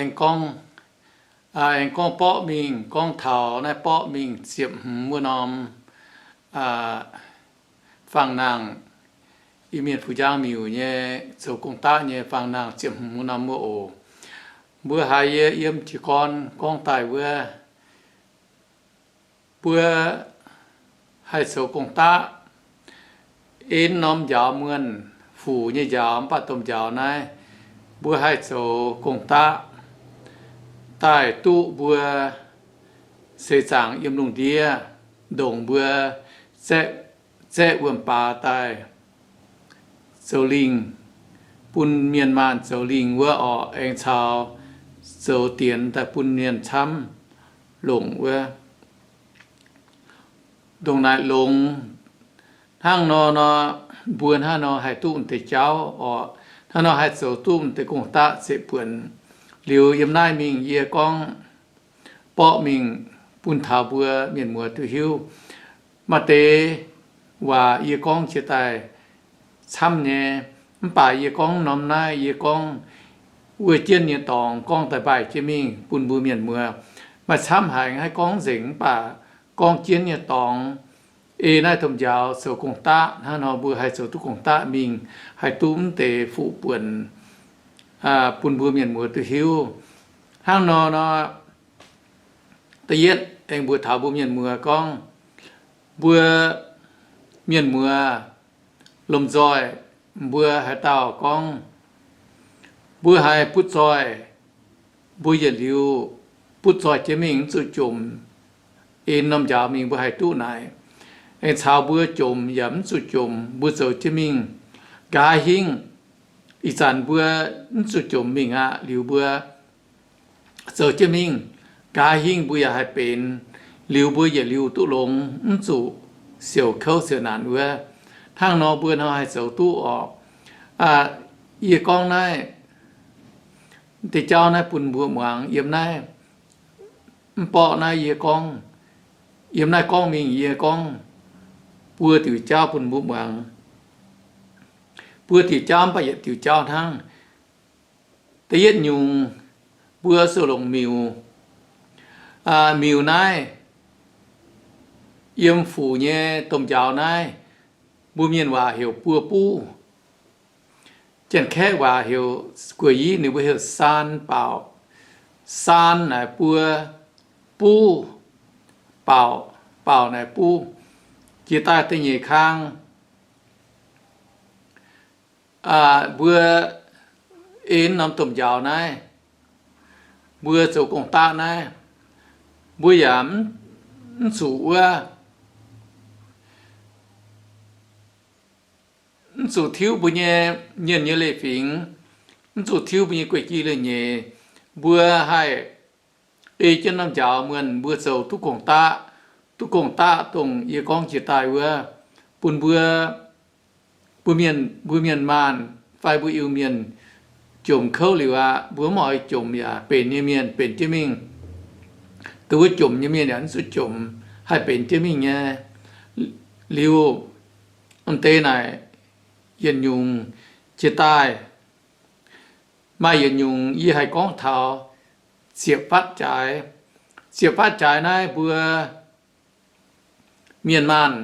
Aengx gorngv, aengx gorngv borqv mingh, gorngv taux naaiv borqv mingh ziepc hmz wuov norm fangx nangh, Iu-Mienh Fuc Njang Miuc nyei zoux gong-daqv nyei fangx nangh ziepc hmz wuov norm wuov oc. Mbuo haiz yie yiem jiez gorn gorngv daaih wuov, mbuo haih zoux gong-daqv. En norm njaaux muonh, fuc nyei njaaux mv baac domh njaaux naaiv, mbuo haih zoux gong-daqv daaih duqv mbuo seix zaangc yiem lungh ndiev ndongc mbuo zaeqv wuom-baaz daaih zoux lingh, bun mienh maanh zoux lingh wuov orqc, aengx caux zoux dienx daaih bun mienh camv longc wuov. Ndongc naaic longx hnangv nor nor, mbuo hnangv nor haih duqv deix jauv orqc, hnangv nor haih zoux duqv deix gong-daqv zeqc buonc. Liuz yiem naaiv mingh yie gorngv borqv mingh bun taux mbuo mienh muoz duqv hiuv. Maaih deix waac yie gorngv jiex daaih camv nyei, mv baac yie gorngv norm naaiv yie gorngv wuov jienv nyei dorngx gorngv daaih mbaih jienv mingh bun mbuo mienh muoz. Maaih camv haic haih gorngv nzengc, mv baac gorngv jienv nyei dorngx, ei naaiv domh njaaux zoux gong-daqv hnangv nor, mbuo haih zoux duqv gong-daqv mingh, haih duqv mv deix fuqv buonc bun mbuo mienh muoz duqv hiuv. Hnangv nor nor, da'yietv aengx mbuox taux mbuo mienh muoz gorngv, mbuo mienh muoz lomh nzoih, mbuo haaix dauh gorngv mbuo haiz butv zoih, mbuo yietc liuz butv zoih jienv mingh mv zuqc jomc. En norm njaaux mingh mbuo haih duqv naaic. Aengx caux mbuo jomc yaac mv zuqc jomc, mbuo zoux jienv mingh nqa'haav hingv. Ih zanc mbuo mv zuqc jomc mingh aqv, liuz mbuo zoux jienv mingh nqa'haav hingv mbuo yaac haih benx, liuz mbuo yietc liuz duqv longx, mv zuqc siouc kouv siouc naanc wuov. Hnangv nor mbuo nor haih zoux duqv orqc. Yie gorngv naaiv deix jauv naaiv bun mbuo muangx yiem naaiv. Mv borqv naaiv yie gorngv, yiem naaiv gorngv mingh yie gorngv buo diuc jauv bun mbuo muangx. Buo diuc jauv mv baac yietc diuc jauv hnangv. Da'yietv nyungc, mbuo zuqc longc miuc. Miuc naaiv, yiem fuc nyei domh njaaux naaiv, mbuo mienh waac heuc buo buv. Janx-Kaeqv waac heuc, guoqv-yiv ninh mbuo heuc saan baauc. Saan naaic buo, buv, baauc, baauc naaic buv. Jiex daaih da'nyeic kang, mbuo en norm domh njaaux naaiv, mbuo zoux gong-daqv naaiv, mbuo yaac mv zuqc wuov, mv zuqc tiuv mbuo nyei mienh nyei leiz-fingx, mv zuqc tiuv mbuo nyei guei-gi leiz-nyeic. Mbuo haih ei jienv norm njaaux muonh mbuo zoux duqv gong-daqv, duqv gong-daqv dongh yie gorngv jiex daaih wuov, bun mbuo, mbuo mienh, mbuo mienh maanh fai mbuo Iu-Mienh jomc kouv liuz aqv, mbuo mv oix jomc yaac benx nyei mienh benx jienv mingh. Dongh wuov jomc nyei mienh yaac mv zuqc jomc, haih benx jienv mingh nyei. Liuz, m'deix naaic yietc nyungc jiex daaih, maaih yietc nyungc yie haih gorngv taux ziepc fatv jaaix. Ziepc fatv jaaix naaiv mbuo mienh maanh,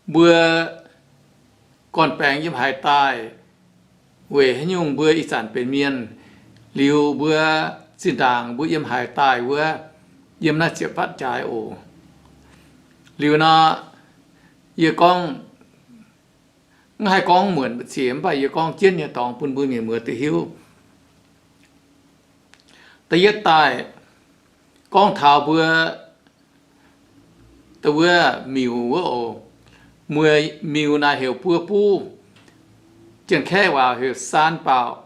mbuo gorn-baengx yiem haaix daaih, weic haaix nyungc mbuo ih zanc benx mienh, liuz mbuo zinh ndaangc mbuo yiem haaix daaih wuov, yiem naaiv ziepc fatv jaaix oc. Liuz nor, yie gorngv, mv haih gorngv muonc mbu'ziex, mv baac yie gorngv jienv nyei dorngx bun mbuo mienh muoz duqv hiuv. Da'yietv daaih, gorngv taux mbuo da'wuov miuc wuov oc. Mbuo miuc naaic heuc buo buv. Janx-Kaeqv waac heuc saan baauc.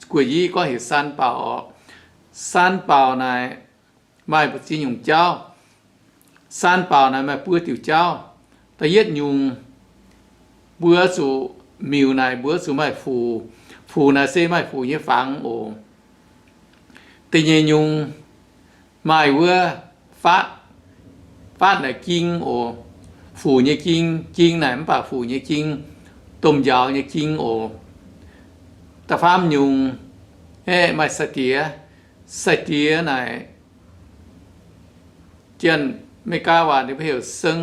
Guoqv-yiv gorngv heuc saan baauc oc. Saan baauc naaic maaih mbu'ziex nyungc jauv. Saan baauc naaic maaih buo diuc jauv. Da'yietv nyungc, mbuo zuqc miuc naaic mbuo zuqc maaih fuc. Fuc naaic se maaih fuc nyei fangx oc. Da'nyeic nyungc, maaih wuov fatv. Fatv naaic jing oc. Fuc nyei jing, jing naaic mv baac fuc nyei jing, domh njaaux nyei jing oc. Da'faam nyungc, Aeqv, maaih sai-diex. Sai-diex naaic, Janx-Meigaa waac ninh mbuo heuc seng.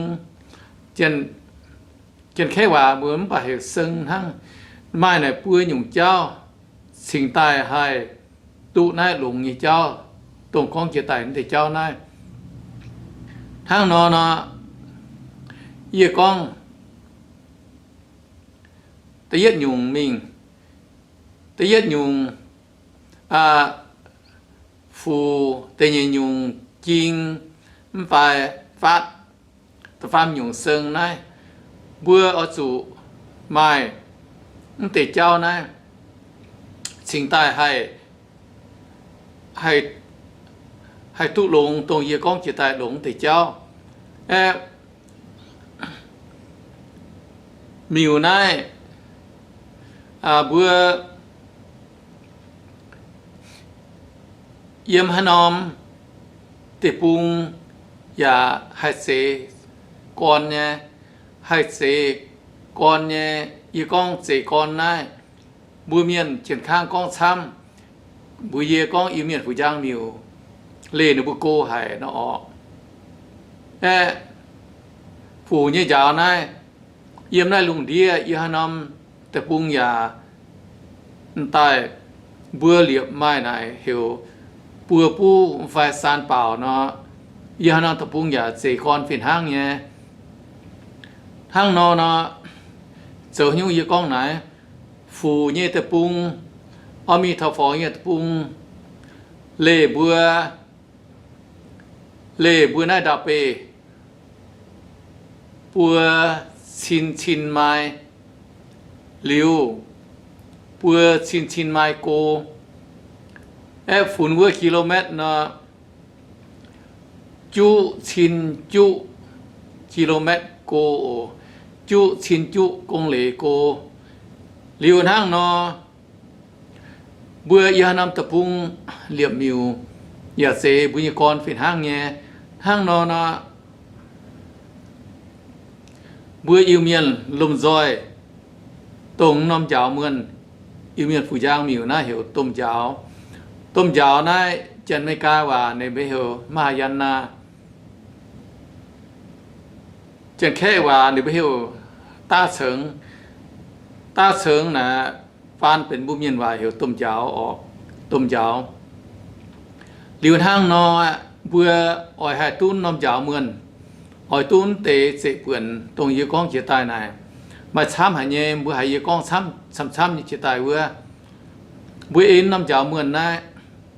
Janx-Kaeqv waac mbuo mv baac heuc seng hnangv. Maaih naaic buo nyungc jauv cingx daaih haih duqv naaiv longx nyei jauv, dongh gorngv jiex daaih naaiv deix jauv naaiv. Hnangv nor nor, yie gorngv da'yietv nyungc mingh, da'yietv nyungc, aa, fuc, da'nyeic nyungc jing, mv baac faatv, da'faam nyungc seng naaiv. Mbuo oix zuqc maaih mv deix jauv naaiv cingx daaih haih, haih duqv longx, dongh yie gorngv jiex daaih longx mv deix jauv. Aeqv, miuc naaiv, aa, mbuo yiem haaix norm deic-bung yaac haih zeix gorn nyei, haih zeix gorn nyei. Yie gorngv zeix gorn naaiv, mbuo mienh jienv kangv gorngv camv, mbuox yie gorngv Iu-Mienh fu'jang miuc leih ninh mbuo go haic nor orqc. Aeqv, fuc nyei njaaux naaiv, yiem naaiv lungh ndiev yie haaix norm deic-bung yaac m'daaih mbuo liepc maaih naaic heuc buo buv fai saan baauc nor, yie haaix norm deic-bung yaac zeix gorn fih hnangv nyei. Hnangv nor nor, zoux nyungc yie gorngv naaiv, fuc nyei deic-bung, oix mingh taux forx nyei deic-bung, leih mbuo, leih mbuo naaiv ndau-beih buo cin cin mai liuz, buo cin cin mai go. Aeqv, funx wuov kilometer nor, juqv cin juqv kilometer go oc, juqv cin juqv gong leiz go. Liuz hnangv nor, mbuo yie haaix norm deic-bung liepc miuc yaac zeix mbuo nyei gorn fih hnangv nyei. Hnangv nor nor, mbuo Iu-Mienh lomh nzoih dongh norm njaaux muonh, Iu-Mienh fu'jang miuc naaiv heuc domh njaaux. Domh njaaux naaiv Janx-Meigaa waac ninh mbuo heuc Mahayana. Janx-Kaeqv waac ninh mbuo heuc daav cengx. Daav cengx naaic faan benx mbuo mienh waac heuc domh njaaux orqc, domh njaaux. Liuz hnangv nor, mbuo oix haih duqv norm njaaux muonh, oix duqv deix zeiv-buonc dongh yie gorngv jiex daaih naaic, maaih camv haic nyei. Mbuo haiz yie gorngv camv-camv nyei jiex daaih wuov, mbuo ei norm njaaux muonh naaiv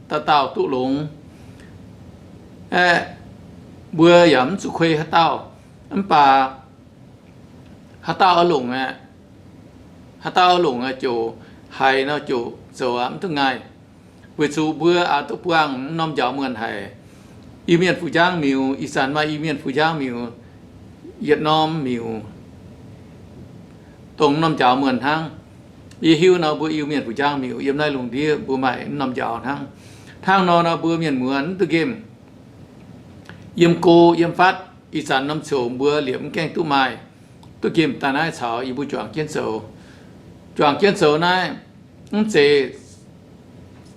dauh dauh duqv longx. Aeqv, mbuo yaac mv zuqc kuei haaix dauh, mv baac haaix dauh oix longc aeqv, haaix dauh oix longc aeqv, ziouc haiz nor ziouc zoux aqv, mv duqv ngaih. Weic zuqc mbuo aqv duqv buangh norm njaaux muonh haic. Iu-Mienh fu'jang miuc, ih zanc maaih Iu-Mienh fu'jang miuc yietc norm miuc, dongh norm njaaux muonh hnangv. Yie hiuv nor mbuo Iu-Mienh fu'jang miuc yiem naaiv lungh ndiev mbuo maaih norm njaaux hnangv. Hnangv nor nor mbuo mienh muoz mv duqv nqemh yiem go yiem fatv, ih zanc norm coc mbuo liepc mv gaengh duqv maaih, duqv nqemh daaih naaiv caux yie mbuo juangc jienv zoux. Juangc jienv zoux naaiv, mv zeiz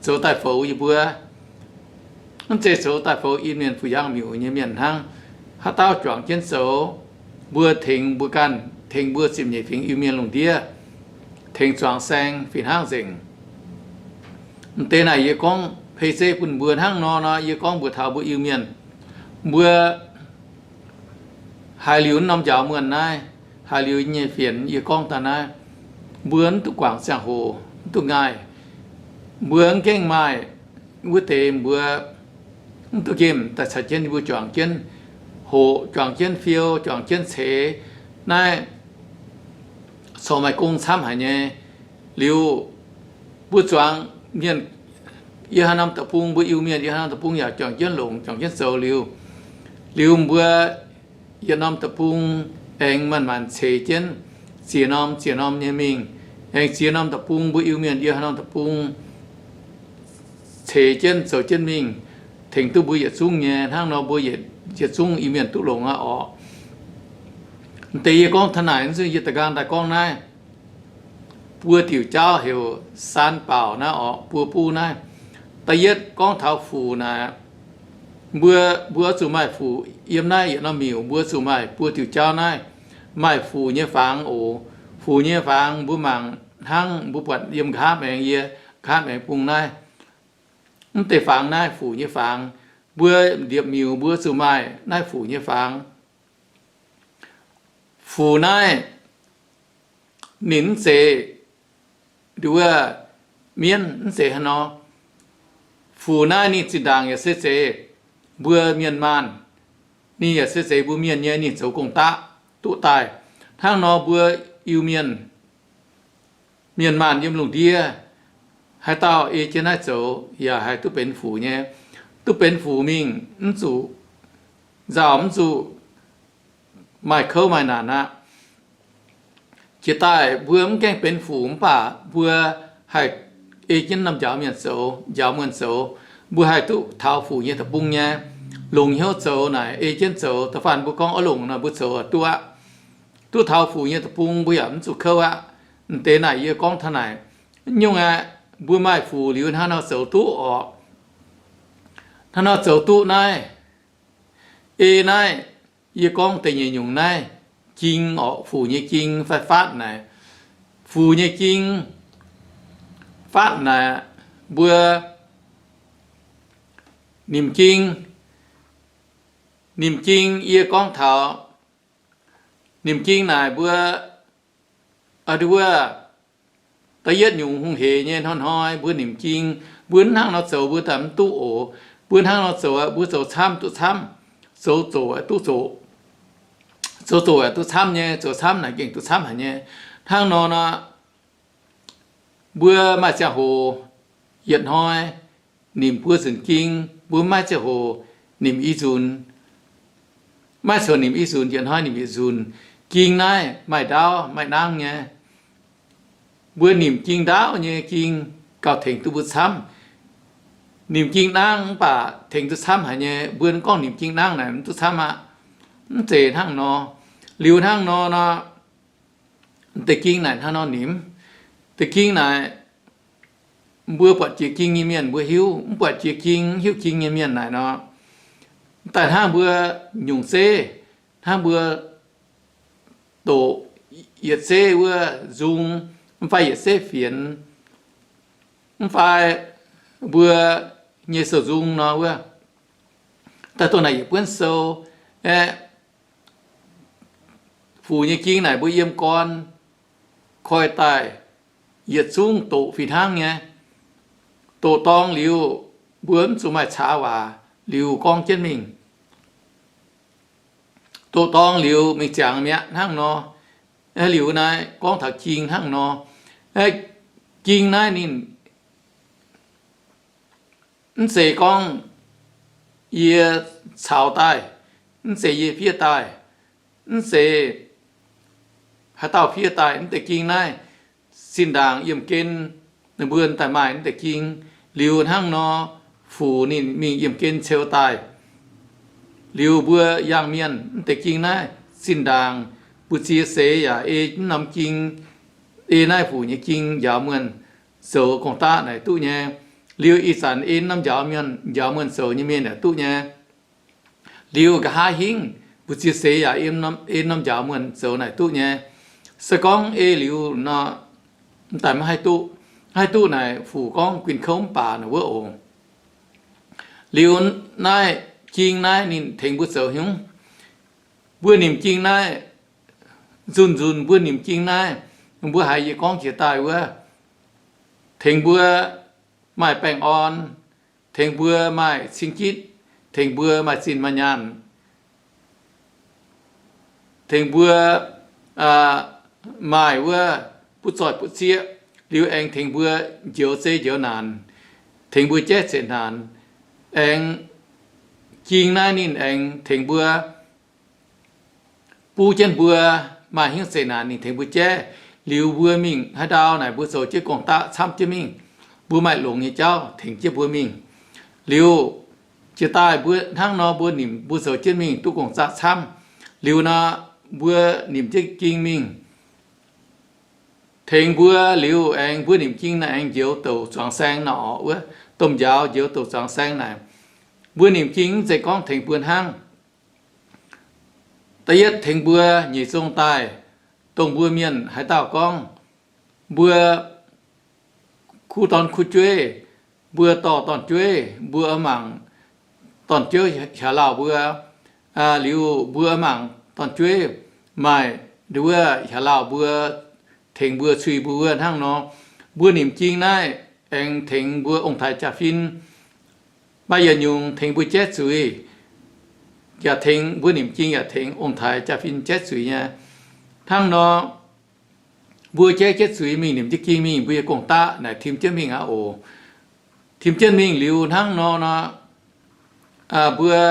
zoux daaih foux yie mbuo, mv zeiz zoux daaih foux Iu-Mienh fu'jang miuc nyei mienh hnangv. Haaix dauh juangc jienv zoux, mbuo tengx mbuo ganh, tengx mbuo ziepc nyeic fingx Iu-Mienh lungh ndiev, tengx zuangx saeng fih hnangv nzengc. M'deix naaic yie gorngv pei zeiv bun mbuo hnangv nor nor, yie gorngv mbuox taux mbuo Iu-Mienh, mbuo haiz liuz norm njaaux muonh naaiv, haiz liuz nyei fienx yie gorngv daaih naaiv, mbuo mv duqv guangc ziangh hoc, mv duqv ngaih. Mbuo mv gaengh maaih wuov deix mbuo mv duqv nqemh daaih caux jienv yie mbuo juangc jienv hoqc, juangc jienv fiou, juangc jienv ceix. Naaiv corc maaih gong camv haic nyei. Liuz, mbuo zuangx mienh, yie haaix norm deic-bung, mbuo Iu-Mienh yie haaix norm deic-bung yaac juangc jienv longc, juangc jienv zoux liuz, liuz mbuo yietc norm deic-bung aengx manc-manc ceix jienv ziex norm ziex norm nyei mingh. Aengx ziex norm deic-bung mbuo Iu-Mienh yie haaix norm deic-bung ceix jienv zoux jienv mingh, tengx duqv mbuo yietc zungv nyei. Hnangv nor mbuo yietc zungv Iu-Mienh duqv longx aqv orqc. M'deix yie gorngv taux naaic, yie da'nqaang daaih gorngv naaiv, buo diuc jauv heuc saan baauc naaiv orqc, buo buv naaiv. Da'yietv gorngv taux fuc naaic, mbuo, mbuo oix zuqc maaih fuc yiem naaiv yietc norm miuc, mbuo zuqc maaih buo diuc jauv naaiv, maaih fuc nyei fangx oc. Fuc nyei fangx mbuo mangc hnangv mbuo buatc yiem nqa'haav maengx, yie nqa'haav maengx bung naaiv, mv deix fangx naaiv fuc nyei fangx. Mbuo liepc miuc mbuo zuqc maaih naaiv fuc nyei fangx. Fuc naaiv ninh mv zeiz nduov mienv, mv zeiz haaix nor. Fuc naaiv ninh zinh ndaangc yaac se zeiz mbuo mienh maanh. Ninh yaac se zeiz mbuo mienh nyei, ninh zoux gong-daqv duqv daaih. Hnangv nor mbuo Iu-Mienh, mienh maanh yiem lungh ndiev, haaix dauh ei jienv naaiv zoux yaac haih duqv benx fuc nyei. Duqv benx fuc mingh mv zuqc nzauh, mv zuqc maaih kouv maaih naanc aqv. Jiex daaih mbuo mv gaengh benx fuc mv baac mbuo haih ei jienv norm njaaux mienh zoux, njaaux mienh zoux, mbuo haih duqv taux fuc nyei deic-bung nyei. Longc hnyouv zoux naaic ei jienv zoux. Da'faanh mbuo gorngv oix longc nor mbuo zoux duqv aqv. Duqv taux fuc nyei deic-bung mbuo yaac mv zuqc kouv aqv. M'deix naaic yie gorngv taux naaic. Nyungc aeqv, mbuo maaih fuc liuz hnangv nor zoux duqv orqc. Hnangv nor zoux duqv naaiv, ei naaiv, yie gorngv da'nyeic nyungc naaiv, ging orqc, fuc nyei ging fai faatv naaic. Fuc nyei ging, faatv naaic, mbuo nimc ging. Nimc ging yie gorngv taux, nimc ging naaic mbuo, aa, nduov, da'yietv nyungc hungh heic nyei hnoi-hnoi mbuo nimc ging. Mbuo hnangv nor zoux mbuo daaih mv duqv oc. Mbuo hnangv nor zoux, mbuo zoux camv duqv camv, zoux zoqc duqv zoqc, zoux zoqc duqv camv nyei, zoux camv naaic gengh duqv camv haic nyei. Hnangv nor nor, mbuo maaih ziangh hoc yietc hnoi nimc buo nzunc ging, mbuo maiv ziangh hoc nimc i nzunc. Maiv ziangh hoc nimc i nzunc, yietc hnoi nimc yietc nzunc. Ging naaiv maaih ndaauv maaih nangv nyei. Mbuo nimc ging ndaauv nyei ging gauh tengx duqv mbuo camv. Nimc ging nangv mv baac tengx duqv camv haic nyei. Mbuo gorngv nimc ging nangv naaic mv duqv camv aqv. Mv zeiz hnangv nor. Liuz hnangv nor nor, deix ging naaic hnangv nor nimc. Deix ging naaic, mbuo buatc jiex ging nyei mienh mbuo hiuv, mv buatc jiex ging, mv hiuv ging nyei mienh naaic nor, daaih hnangv mbuo nyungc zeiv, hnangv mbuo doqc yietc zeiv wuov nzung, mv fai yietc zeiv fienx, mv fai mbuo nyei sou-nzung nor wuov, daaih dongh naaic yietc buonv sou aeqv, fuc nyei ging naaic mbuo yiem gorn koi daaih yietc zungv doqc fih hnangv nyei. Doqc dorng liuz, mbuo mv zuqc maaih caax waac, liuz gorngv jienv mingh. Doqc dorng liuz mingh ziangx mi'aqv hnangv nor. Liuz naaiv gorngv taux ging hnangv nor. Ging naaiv ninh mv zeiz gorngv yie caux daaih, mv zeiz yie fiev daaih, mv zeiz haaix dauh fiev daaih. Mv deix ging naaiv zinh ndaangc yiemh gen, ninh mbuo daaih maaih mv deix ging. Liuz hnangv nor, fuc ninh mingh yiemh gen ceu daaih. Liuz mbuo yangh mienh, mv deix ging naaiv zinh ndaangc mbu'ziex seix yaac ei mv norm ging, ei naaiv fuc nyei ging njaaux muonh zoux gong-daqv naaic duqv nyei. Liuz ih zanc ei mv norm njaaux mienh, njaaux muonh zoux nyei mienh yaac duqv nyei. Liuz nqa'haav hingv mbu'ziex seix yaac ei mv norm njaaux muonh zoux naaic duqv nyei. Se gorngv ei liuz nor, mv daaih maiv haih duqv. Haih duqv naaic fuc gorngv guin kouv mv baac naaic wuov oc. Liuz naaiv ging naaiv ninh tengx mbuo zoux hnyouv. Mbuo nimc ging naaiv, nzunc-nzunc mbuo nimc ging naaiv, mbuo haiz yie gorngv jiex daaih wuov, tengx mbuo maaih baengh orn, tengx mbuo maaih cing-gitv, tengx mbuo maaih zinh maaih nyaanh, tengx mbuo maaih wuov butv-zoih butv-zieqv, liuz aengx tengx mbuo njoux zeiv njoux naanc, tengx mbuo jaiv zeqc naanc, aengx ging naaiv ninh aengx tengx mbuo buv jienv mbuo, maaih hnyouv zeqc naanc ninh tengx mbuo jaiv. Liuz mbuo mingh haaix ndau naaic mbuo zoux jienv gong-daqv camv jienv mingh. Mbuo maaih longx nyei jauv tengx jienv mbuo mingh. Liuz jiex daaih mbuo hnangv nor mbuo nimc mbuo zoux jienv mingh duqv gong-daqv camv. Liuz nor mbuo nimc jienv ging mingh. tengx mbuo liuz aengx mbuo nimc ging naaic aengx njoux douc zuangx saeng nor, wuov domh njaaux njoux douc zuangx saeng naaic. Mbuo nimc ging mv zeiz gorngv tengx mbuo hnangv. Da'yietv tengx mbuo nyeic zong daaih, dongh mbuo mienh haaix dauh gorngv mbuo kuv dorn kuv jueiv, mbuo dorh dorn-jueiv, mbuo mangc dorn-jueiv hiaax lauh mbuo, liuz mbuo mangc dorn-jueiv maaih nduov hiaax lauh mbuo tengx mbuo cui mbuo wuov hnangv nor, mbuo nimc ging naaiv aengx tengx mbuo ong-taaix jaa-fin maaih yietc nyungc tengx mbuo jaiv zuiz, yaac tengx mbuo nimc ging yaac tengx ong-taaix jaa-fin jaiv zuiz nyei. Hnangv nor, mbuo jaiv jaiv zuiz mingh nimc jienv ging mingh mbuo nyei gong-daqv naaic tim jienv mingh aqv oc. Tim jienv mingh liuz hnangv nor nor, mbuo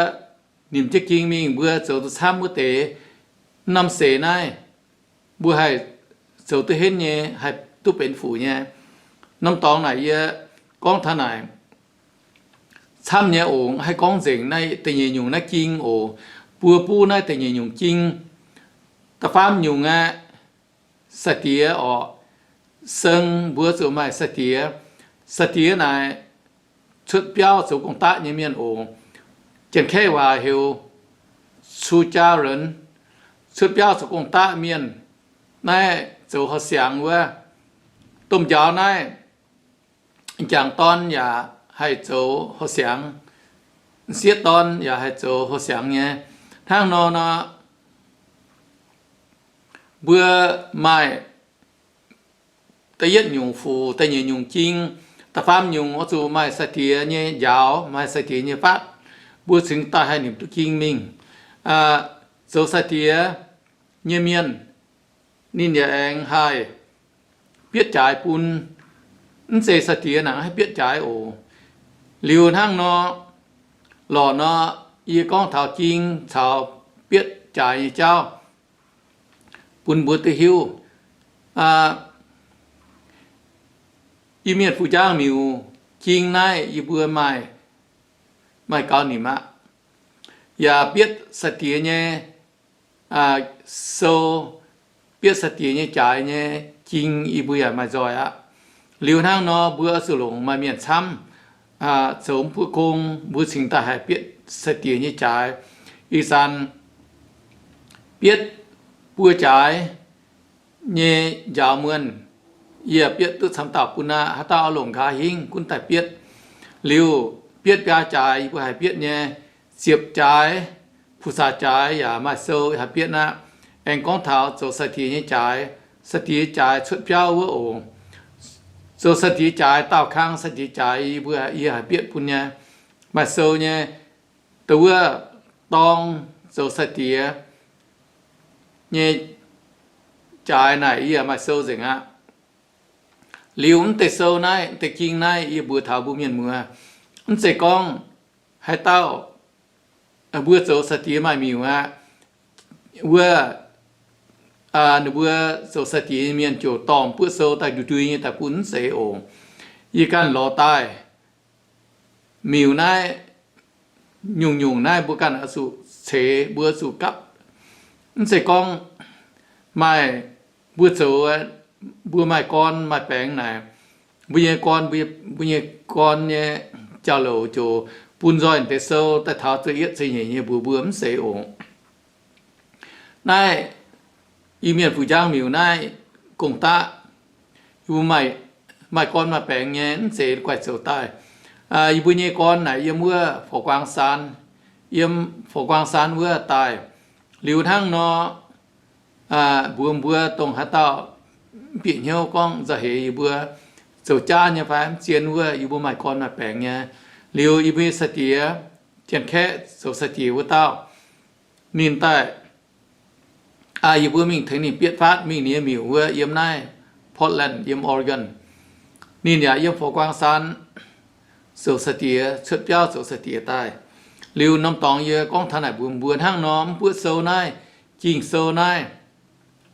nimc jienv ging mingh mbuo zoux duqv camv wuov deix, norm seix naaiv mbuo haih zoux duqv henv nyei, haih duqv benx fuc nyei. Norm dorngx naaic yie gorngv taux naaic camv nyei oc, haih gorngv nzengc naaiv da'nyeic nyungc naaiv ging oc. Mbuo buv naaiv da'nyeic nyungc ging. Da'faam nyungc aeqv, sai-diex orqc. Seng mbuo zuqc maaih sai-diex. Sai-diex naaic cuotv biauv zoux gong-daqv nyei mienh oc. Janx-kaeqv waac heuc 出家人, cuotv biauv zoux gong-daqv mienh. Naaiv zoux houh-siangx wuov, domh njaaux naaiv, m'jangc dorn yaac haih zoux houh-siangx, m'sieqv dorn yaac haih zoux houh-siangx nyei. Hnangv nor nor, mbuo maaih da'yietv nyungc fuc, da'nyeic nyungc ging, da'faam nyungc oix zuqc maaih sai-diex nyei njaaux, maaih sai-diex nyei fatv, mbuo cingx daaih haih nimc duqv ging mingh. Zoux sai-diex nyei mienh, ninh yaac aengx haih bietv jaaix bun. Mv zeiz sai-diex nangc haih bietv jaaix oc. Liuz hnangv nor, lorqc nor, yie gorngv taux ging caux bietv jaaix nyei jauv bun mbuo duqv hiuv. Iu-Mienh Fuc Njang Miuc, ging naaiv yie mbuo maaih, maaih gaux nimc aqv. Yaac bietv sai-diex nyei sou, bietv sai-diex nyei jaaix nyei ging yie mbuo yaac maaih nzoih aqv. Liuz hnangv nor mbuo oix zuqc longc maaih mienh camv zoux mv buoqv gong, mbuo cingx daaih haih bietv sai-diex nyei jaaix. Ih zanc bietv buo jaaix nyei njaaux muonh, yie bietv duqv camv dauh bun aqv. Haaix dauh oix longc nqa'haav hingv gunv daaih bietv. Liuz bietv biaa jaaix yie mbuo haih bietv nyei, ziepc jaaix, ผู้สาว jaaix yaac maaih sou haih bietv aqv. Aengx gorngv taux zoux sai-diex nyei jaaix, sai-diex jaaix cuotv biauv wuov oc. Zoux sai-diex jaaix, daauh kang sai-diex jaaix yie mbuo yie haih bietv bun nyei, maaih sou nyei. Dongh wuov dorng zoux sai-diex nyei jaaix naaic yie maaih sou nzengc aqv. Liuz mv deix sou naaiv, deix ging naaiv yie mbuox taux mbuo mienh muoz, mv zeiz gorngv haaix dauh mbuo zoux sai-diex maaih miuc aqv, wuov ninh mbuo zoux sai-diex nyei mienh ziouc dorh mv buoqv sou daaih ndui-ndui nyei daaih bun, mv zeiz oc. Yie ganh lorz daaih miuc naaiv, nyungc-nyungc naaiv mbuo ganh oix zuqc ceix, mbuo zuqc gapv. Mv zeiz gorngv maaih mbuo zoux, mbuo maaih gorn maaih baengx naaic, mbuo nyei gorn, mbuo nyei gorn nyei jauv-louc ziouc bun nzoih deix sou daaih taux zueih yietv zueih nyeic nyei mbuox mbuo, mv zeiz oc. Naaiv Iu-Mienh Fuc Njang Miuc naaiv gong-daqv, yie mbuo maaih gorn maaih baengx nyei, mv zeiz guaih zoux daaih. Yie mbuo nyei gorn naaic yiem wuov Fo Guang Saan, yiem Fo Guang Saan wuov daaih. Liuz hnangv nor, mbuox mbuo dongh haaix dauh mv bieqc hnyouv gorngv nzauh heix yie mbuo zoux jaav nyei fai mv zien wuov, yie mbuo maaih gorn maaih baengx nyei. Liuz yie mbuo nyei sai-diex, Janx-Kaeqv zoux sai-diex wuov dauh, ninh daaih, yie mbuo mingh tengx ninh bietv fatv mingh ninh nyei miuc wuov yiem naaiv Portland, yiem Oregon. Ninh yaac yiem Fo Guang Saan zoux sai-diex, cuotv biauv zoux sai-diex daaih. Liuz norm dorngx yie gorngv taux naaic mbuox mbuo hnangv nor, mv buoqv sou naaiv, Ging-Sou naaiv,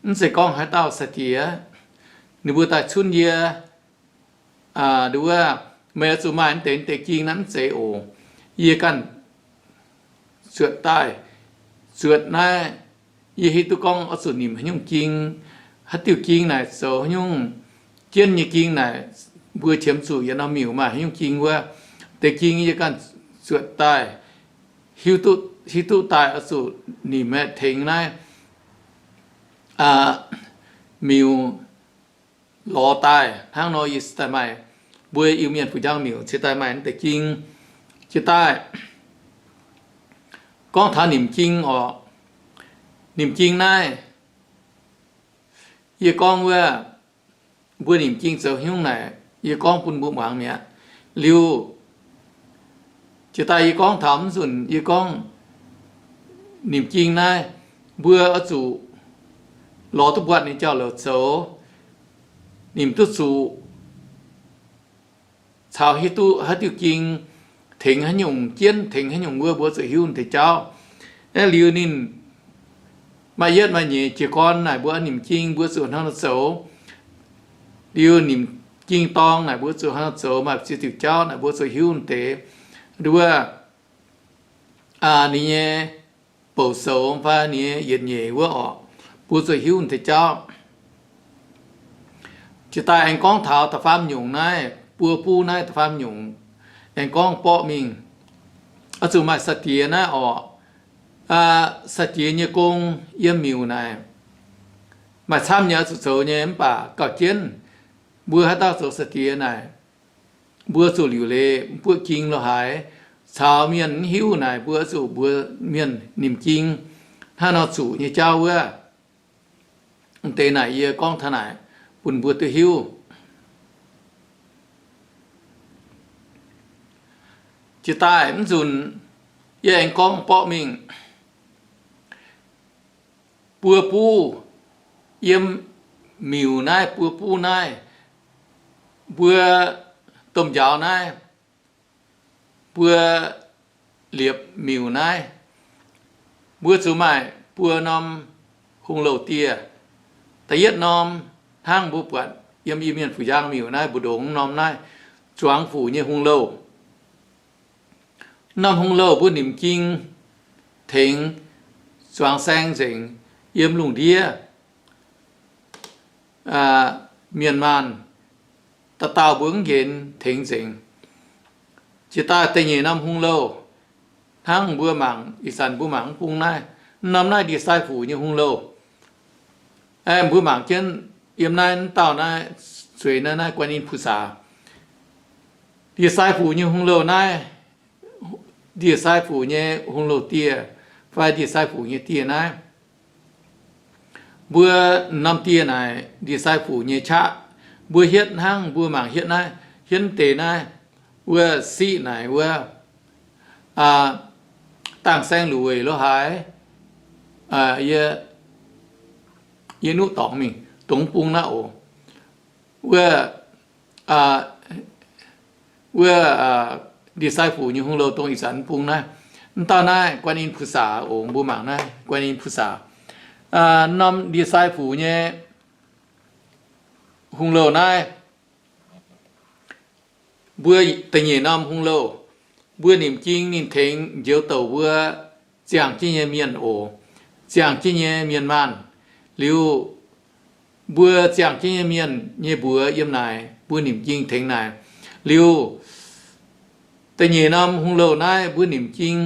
mv zeiz gorngv haaix dauh sai-diex ninh mbuo daaih cunv yie, nduov, meih oix zuqc maaih mv deix mv deix ging naaiv, mv zeiz oc. Yie ganh zuotc daaih, zuotc naaiv, yie hiuv duqv gorngv oix zuqc nimc haaix nyungc ging, haaix diuh ging naaic zoux haaix nyungc jienv nyei ging naaic, mbuo qiemx zuqc yietc norm miuc maaih haaix nyungc ging wuov. Deix ging yie ganh zuotc daaih, hiuv duqv daaih oix zuqc nimc aeqv, tengx naaiv miuc lorz daaih. Hnangv nor yie cingx daaih maaih, mbuo Iu-Mienh fu'jang miuc cingx daaih maaih naaiv deix ging. Cingx daaih gorngv taux nimc ging oc. Nimc ging naaiv, yie gorngv wuov, mbuo nimc ging zoux haaix nyungc naaic, yie gorngv bun mbuo muangx mi'aqv. Liuz, jiex daaih yie gorngv taux mv nzunc yie gorngv nimc ging naaiv, mbuo oix zuqc lorz duqv buatc ninh jauv-louc zoux, nimc duqv zuqc caux hiuv duqv haaix diuh ging tengx haaix nyungc jienv, tengx haaix nyungc wuov, mbuo zuqc hiuv deix jauv. Aeqv, liuz ninh maaih yietv maaih nyeic jiez gorn naaic, mbuo nimc ging mbuo zuqc hnangv nor zoux. Liuz nimc ging dorng naaic, mbuo zuqc hnangv nor zoux. Maaih ziex diuc jauv naaic, mbuo zuqc hiuv deix, nduov, ninh nyei bouc soux fai ninh nyei yietc nyeic wuov oc, mbuo zuqc hiuv deix jauv. Jiex daaih aengx gorngv taux da'faam nyungc naaiv, buo buv naaiv da'faam nyungc, aengx gorngv borqv mingh, oix zuqc maaih sai-diex naaiv oc. Sai-diex nyei gong yiem miuc naaic, maaih camv nyei oix zuqc zoux nyei, mv baac gauh jienv mbuo haaix dauh zoux sai-diex naaic, mbuo zuqc liuc leiz buoqv ging lo haaix, caux mienh mv hiuv naaic, mbuo zuqc mbuox mienh nimc ging hnangv nor zuqc nyei jauv wuov. Deix naaic yie gorngv taux naaic bun mbuo duqv hiuv. Jiex daaih mv nzunc yie aengx gorngv borqv mingh, buo buv yiem miuc naaiv, buo buv naaiv, mbuo domh njaaux naaiv, mbuo liepc miuc naaiv, mbuo zuqc maaih buo norm hungh louh dieh. Da'yietv norm, hnangv mbuo buatc yiem Iu-Mienh fu'jang miuc naaiv mbu'ndongx norm naaiv, zuangx fuc nyei hungh louh. Norm hungh louh mbuo nimc ging tengx zuangx saeng nzengc yiem lungh ndiev. Mienh maanh dauh dauh mbuo mv nqenx tengx nzengc. Jiex daaih da'nyeic norm hungh louh, hnangv mbuo mangc, ih zanc mbuo mangc mv bung naaiv, norm naaiv ndie-sai fuc nyei hungh louh. Mbuo mangc jienv yiem naaiv mv dauh naaiv, zueiz naaiv, naaiv Guan In Pu Saa. Ndie-sai fuc nyei hungh louh naaiv, ndie-sai fuc nyei hungh louh dieh fai ndie-sai fuc nyei dieh naaiv, mbuo norm dieh naaic ndie-sai fuc nyei qaqv, mbuo hietv hnangv mbuo mangc hietv naaiv, hietv deix naaiv, wuov siqv naaic wuov, dangh saeng lueic lo haaix, yie nuqv dorngx mingh dongh bung naaiv oc. Wuov, wuov ndie-sai fuc nyei hungh louh dongh ih zanc bung naaiv, mv dauh naaiv Guan In Pu Saa oc. Mbuo mangc naaiv Guan In Pu Saa, norm ndie-sai fuc nyei hungh louh naaiv, mbuo da'nyeic norm hungh louh, mbuo nimc ging ninh tengx njoux douc mbuo ziangh jienv nyei mienh oc, ziangh jienv nyei mienh maanh. Liuz mbuo ziangh jienv nyei mienh nyei mbuox yiem naaic, mbuo nimc ging tengx naaic. Liuz da'nyeic norm hungh louh naaiv mbuo nimc ging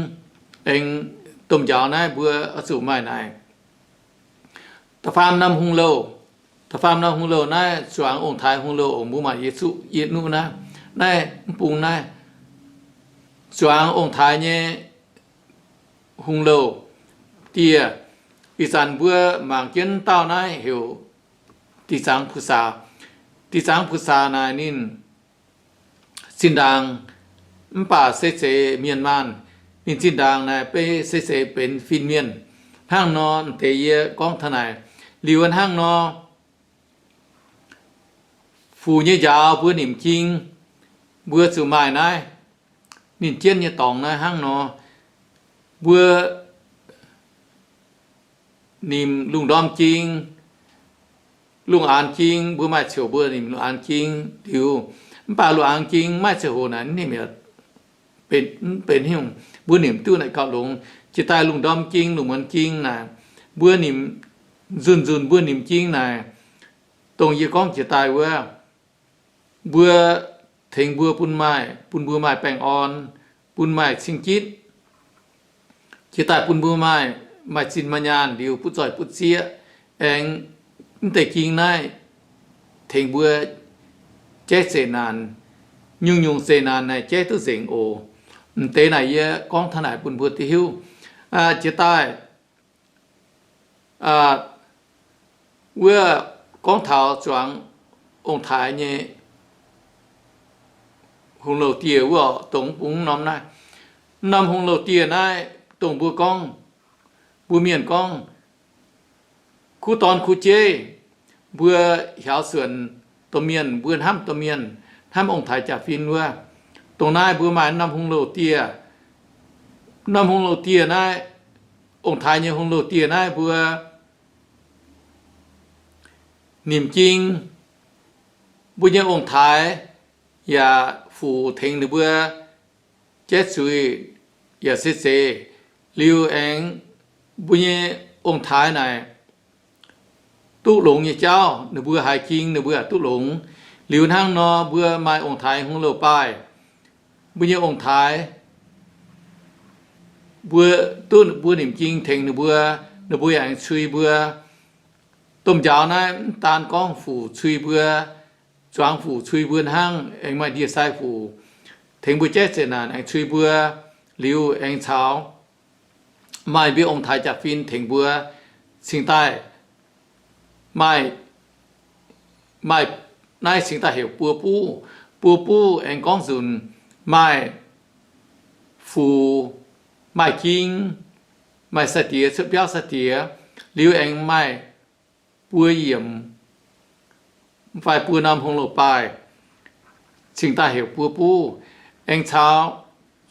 aengx domh njaaux naaiv mbuo oix zuqc maaih naaic. Da'faam norm hungh louh, da'faam norm hungh louh naaiv zuangx ong-taaix hungh louh oc. Mbuo mangc yie zuqv yie nuqv naaiv, naaiv mv bung naaiv zuangx ong-taaix nyei hungh louh dieh. Ih zanc mbuo mangc jienv dauh naaiv heuc Diqc Zaangc Pu Saa. Diqc Zaangc Pu Saa naaic ninh zinh ndaangc mv baac se zeiz mienh maanh. Ninh zinh ndaangc naaic beiv se zeiz benx fin-mienh. Hnangv nor deix yie gorngv taux naaic. Liuz hnangv nor, fuc nyei njaaux mbuo nimc ging, mbuo zuqc maaih naaiv. Ninh jienv nyei dorngx naaiv hnangv nor, mbuo nimc lungh ndorm ging, lungh aanx ging, mbuo maaih ziouc mbuo nimc lungh aanx ging liuz, mv baac lungh aanx ging maiv ziouc hoc naaic, mv benx hnyouv, mbuo nimc duqv naaic gauh longx. Jiex daaih lungh ndorm ging, lungh muonz ging naaic, mbuo nimc nzunc nzunc mbuo nimc ging naaic, dongh yie gorngv jiex daaih wuov, mbuo tengx mbuo bun maaih, bun mbuo maaih baengh orn, bun maaih cing-jitv, jiex daaih bun mbuo maaih, maaih zinh maaih nyaanh liuz butv zoih butv zieqv, aengx mv deix ging naaiv tengx mbuo jaiv zeqc naanc, nyungc-nyungc zeqc naanc naaic jaiv duqv nzengc oc. M'deix naaic yie gorngv taux naaic bun mbuo duqv hiuv. Jiex daaih wuov gorngv taux zuangx ong-taaix nyei hungh louh dieh wuov, dongh mv bung norm naaiv. Mv norm hungh louh dieh naaiv dongh mbuo gorngv, mbuo mienh gorngv, kuv dorn kuv jeiv, mbuo hiaaux suonc domh mienh, mbuo hnamv domh mienh, hnamv ong-taaix jaax-fin wuov. Dongh naaiv mbuo maaih norm hungh louh dieh. Norm hungh louh dieh naaiv, ong-taaix nyei hungh louh dieh naaiv mbuo nimc jing, mbuo nyei ong-taaix yaac fuc tengx ninh mbuo jaiv zuiz yaac se zeiz. Liuz aengx mbuo nyei ong-taaix naaic duqv longx nyei jauv, ninh mbuo haiz jing ninh mbuo yaac duqv longx. Liuz hnangv nor mbuo maaih ong-taaix hungh louh baaih, mbuo nyei ong-taaix, mbuo duqv mbuo nimc jing tengx ninh mbuo, ninh mbuo yaac aengx cui mbuo. Domh njaaux naaiv mv daan gorngv fuc cui mbuo, zuangx fuc cui mbuo hnangv, aengx maaih ndie-sai fuc tengx mbuo jaiv zeqc naanc aengx cui mbuo. Liuz aengx caux maaih mbuo ong-taaix jaax-fin tengx mbuo cingx daaih maaih, maaih naaiv cingx daaih heuc buo buv. Buo buv aengx gorngv nzunc maaih fuc, maaih jing, maaih sai-diex cuotv biauv sai-diex, liuz aengx maaih buo yiemc fai buo norm hungh louh baaih, cingx daaih heuc buo buv. Aengx caux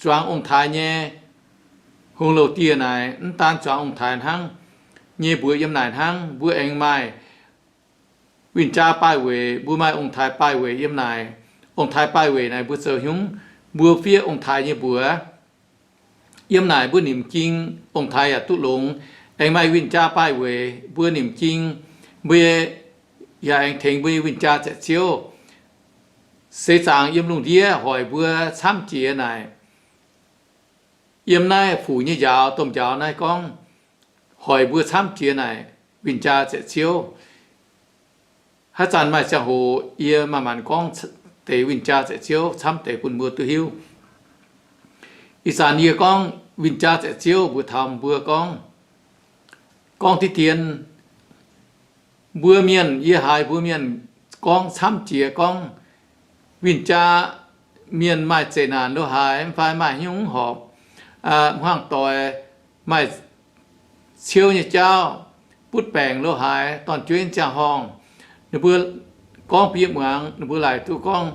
zuangx ong-taaix nyei hungh louh dieh naaic, mv daan zuangx ong-taaix hnangv, nyei mbuox yiem naaic hnangv, mbuo aengx maaih win-jaa baaih weic, mbuo maaih ong-taaix baaih weic yiem naaic. Ong-taaix baaih weic naaic mbuo zoux hnyungv, mbuo fiev ong-taaix nyei mbuox. Yiem naaic mbuo nimc jing, ong-taaix yaac duqv longx. Aengx maaih win-jaa baaih weic mbuo nimc jing, mbuo yaac aengx tengx mbuo nyei win-jaa zaeqc ziouv. Seix zaangc yiem lungh ndiev hoic mbuo camv jiex naaic, yiem naaiv fuc nyei njaaux, domh njaaux naaiv gorngv hoic mbuo camv jiex naaic win-jaa zaeqc ziouv. Haaix zanc maaih ziangh hoc yie maaih maanc gorngv deix win-jaa zaeqc ziouv camv deix bun mbuo duqv hiuv. Ih zanc yie gorngv win-jaa zaeqc ziouv mbuox taux mbuo gorngv, gorngv diqv dien, mbuo mienh, yie haiz mbuo mienh gorngv camv jiex gorngv, win-jaa mienh maaih zeqc naanc lo haaix, mv fai maaih haaix nyungc horpc, hmuangx doic maaih ciouv nyei jauv, butv baengc lo haaix, dorn-jueiv ziangh horngh, ninh mbuo gorngv bun yie muangx, ninh mbuo laaic duqv gorngv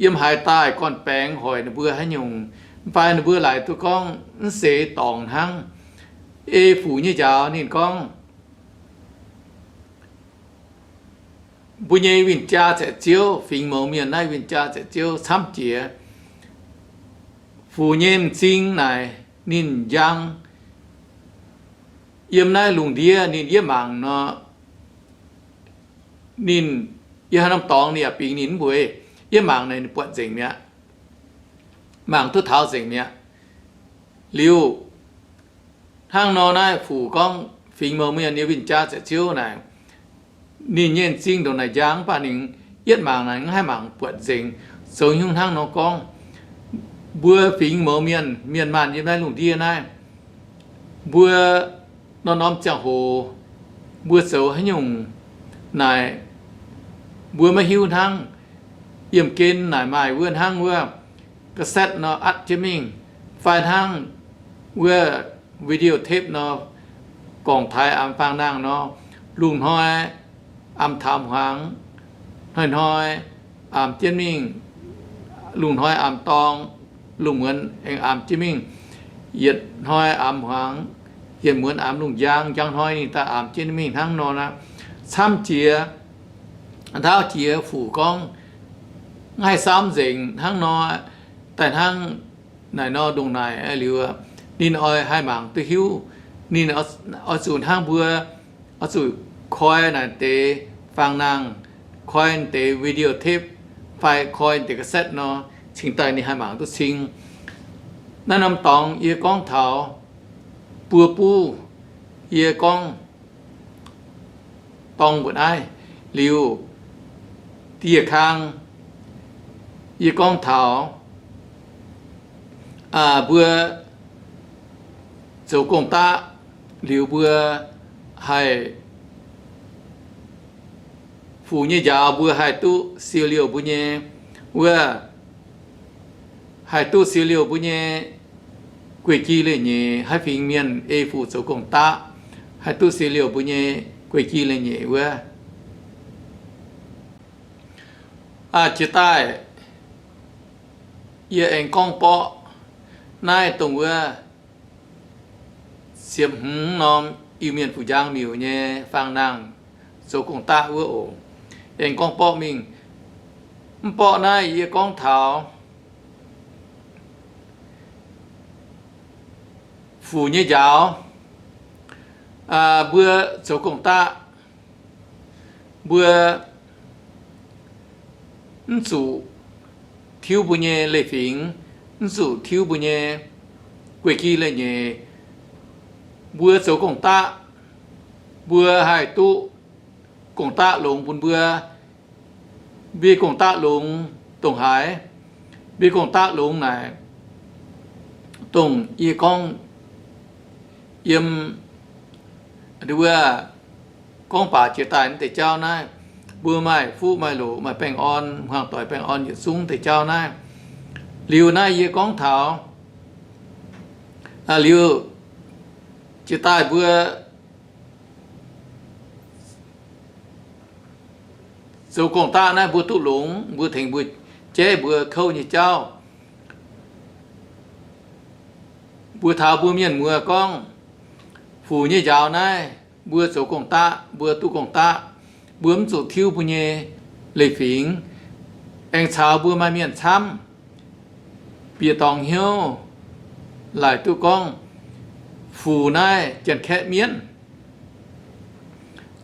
yiem haaix daaih gorn-baengx hoic ninh mbuo haaix nyungc, mv fai ninh mbuo laaic duqv gorngv mv seix dorngc hnangv. Ei fuc nyei njaaux ninh gorngv, mbuo nyei win-jaa zaeqc ziouv, fingx mouz mienh naaiv win-jaa zaeqc ziouv camv jiex. Fuc nyei m'zing naaic ninh njang, yiem naaiv lungh ndiev ninh yietv mangc nor, ninh, yiem haaix norm dorngx ninh yaac bingx ninh mv mueiz. Yietv mangc naaic ninh buatc nzengc mi'aqv, mangc duqv taux nzengc mi'aqv. Liuz hnangv nor naaiv fuc gorngv fingx mouz mienh nyei win-jaa zaeqc ziouv naaic, ninh nyei m'zing ndongc naaic njang, mv baac ninh yietv mangc naaic mv haih mangc buatc nzengc. Zoux hnyouv hnangv nor gorngv, mbuo fingx mouz mienh, mienh maanh yiem naaiv lungh ndiev naaiv, mbuo norm-norm ziangh hoc mbuo zoux haaix nyungc naaic, mbuo maiv hiuv hnangv. Yiemh gen naaic maaih wuov hnangv wuov cassette nor atv jienv mingh, fai hnangv wuov video tape nor, gorngv taaix amx faang nangh nor, lungh hnoi amx taux hmuangx, hnoi-hnoi amx jienv mingh, lungh hnoi amx dorng, lungh muonz aengx amx jienv mingh, yietc hnoi amx hmuangx, yietc muonz amx lungh njang, njang hnoi ninh daaih amx jienv mingh hnangv nor aqv. Camv jiex, ndaauv jiex fuc gorngv, mv haih saamv nzengc hnangv nor, daaih hnangv naaic nor ndongc naaic liuz, ninh oix haih mangc duqv hiuv. Ninh oix zuqc hnangv mbuo, oix zuqc koi naaic deix faang nangh, koi deix video tape, fai koi deix cassette nor, cingx daaih ninh haih mangc duqv cing. Naaiv norm dorngx yie gorngv taux buo buv, yie gorngv dorng mbuo naaiv liuz, dieh kang yie gorngv taux mbuo zoux gong-daqv liuz mbuo haih fuc nyei njaaux mbuo haih duqv siou liouh mbuo nyei wuov, haih duqv siou liouh mbuo nyei guei-gi leiz-nyeic, haaix fingx mienh ei fuc zoux gong-daqv, haih duqv siou liouh mbuo nyei guei-gi leiz-nyeic wuov. Jiex daaih yie aengx gorngv borqv naaiv dongh wuov ziepc hmz norm Iu-Mienh Fuc Njang Miuc nyei faang nangh zoux gong-daqv wuov oc. Aengx gorngv borqv mingh. Mv borqv naaiv yie gorngv taux fuc nyei njaaux, mbuo zoux gong-daqv, mbuo mv zuqc tiuv mbuo nyei leiz-fingx, mv zuqc tiuv mbuo nyei guei-gi leiz-nyeic. Mbuo zoux gong-daqv, mbuo haih duqv gong-daqv longx bun mbuo. Mbuo gong-daqv longx dongh haaix? Mbuo gong-daqv longx naaic, dongh yie gorngv yiem wuov gorngv baac jiex daaih naaiv deix jauv naaiv, mbuo maaih fuqv maaih loc, maaih baengh orn, hmuangx doic baengh orn yietc zungv deix jauv naaiv. Liuz naaiv yie gorngv taux liuz jiex daaih mbuo zoux gong-daqv naaiv mbuo duqv longx, mbuo tengx mbuo jaiv mbuo kouv nyei jauv. Mbuo taux mbuo mienh muoz gorngv, fuc nyei njaaux naaiv mbuo zoux gong-daqv, mbuo duqv gong-daqv, mbuo mv zuqc tiuv mbuo nyei leiz-fingx, aengx caux mbuo maaih mienh camv bieqc dorngx hnyouv laaic duqv gorngv fuc naaiv janx-kaeqv mienv.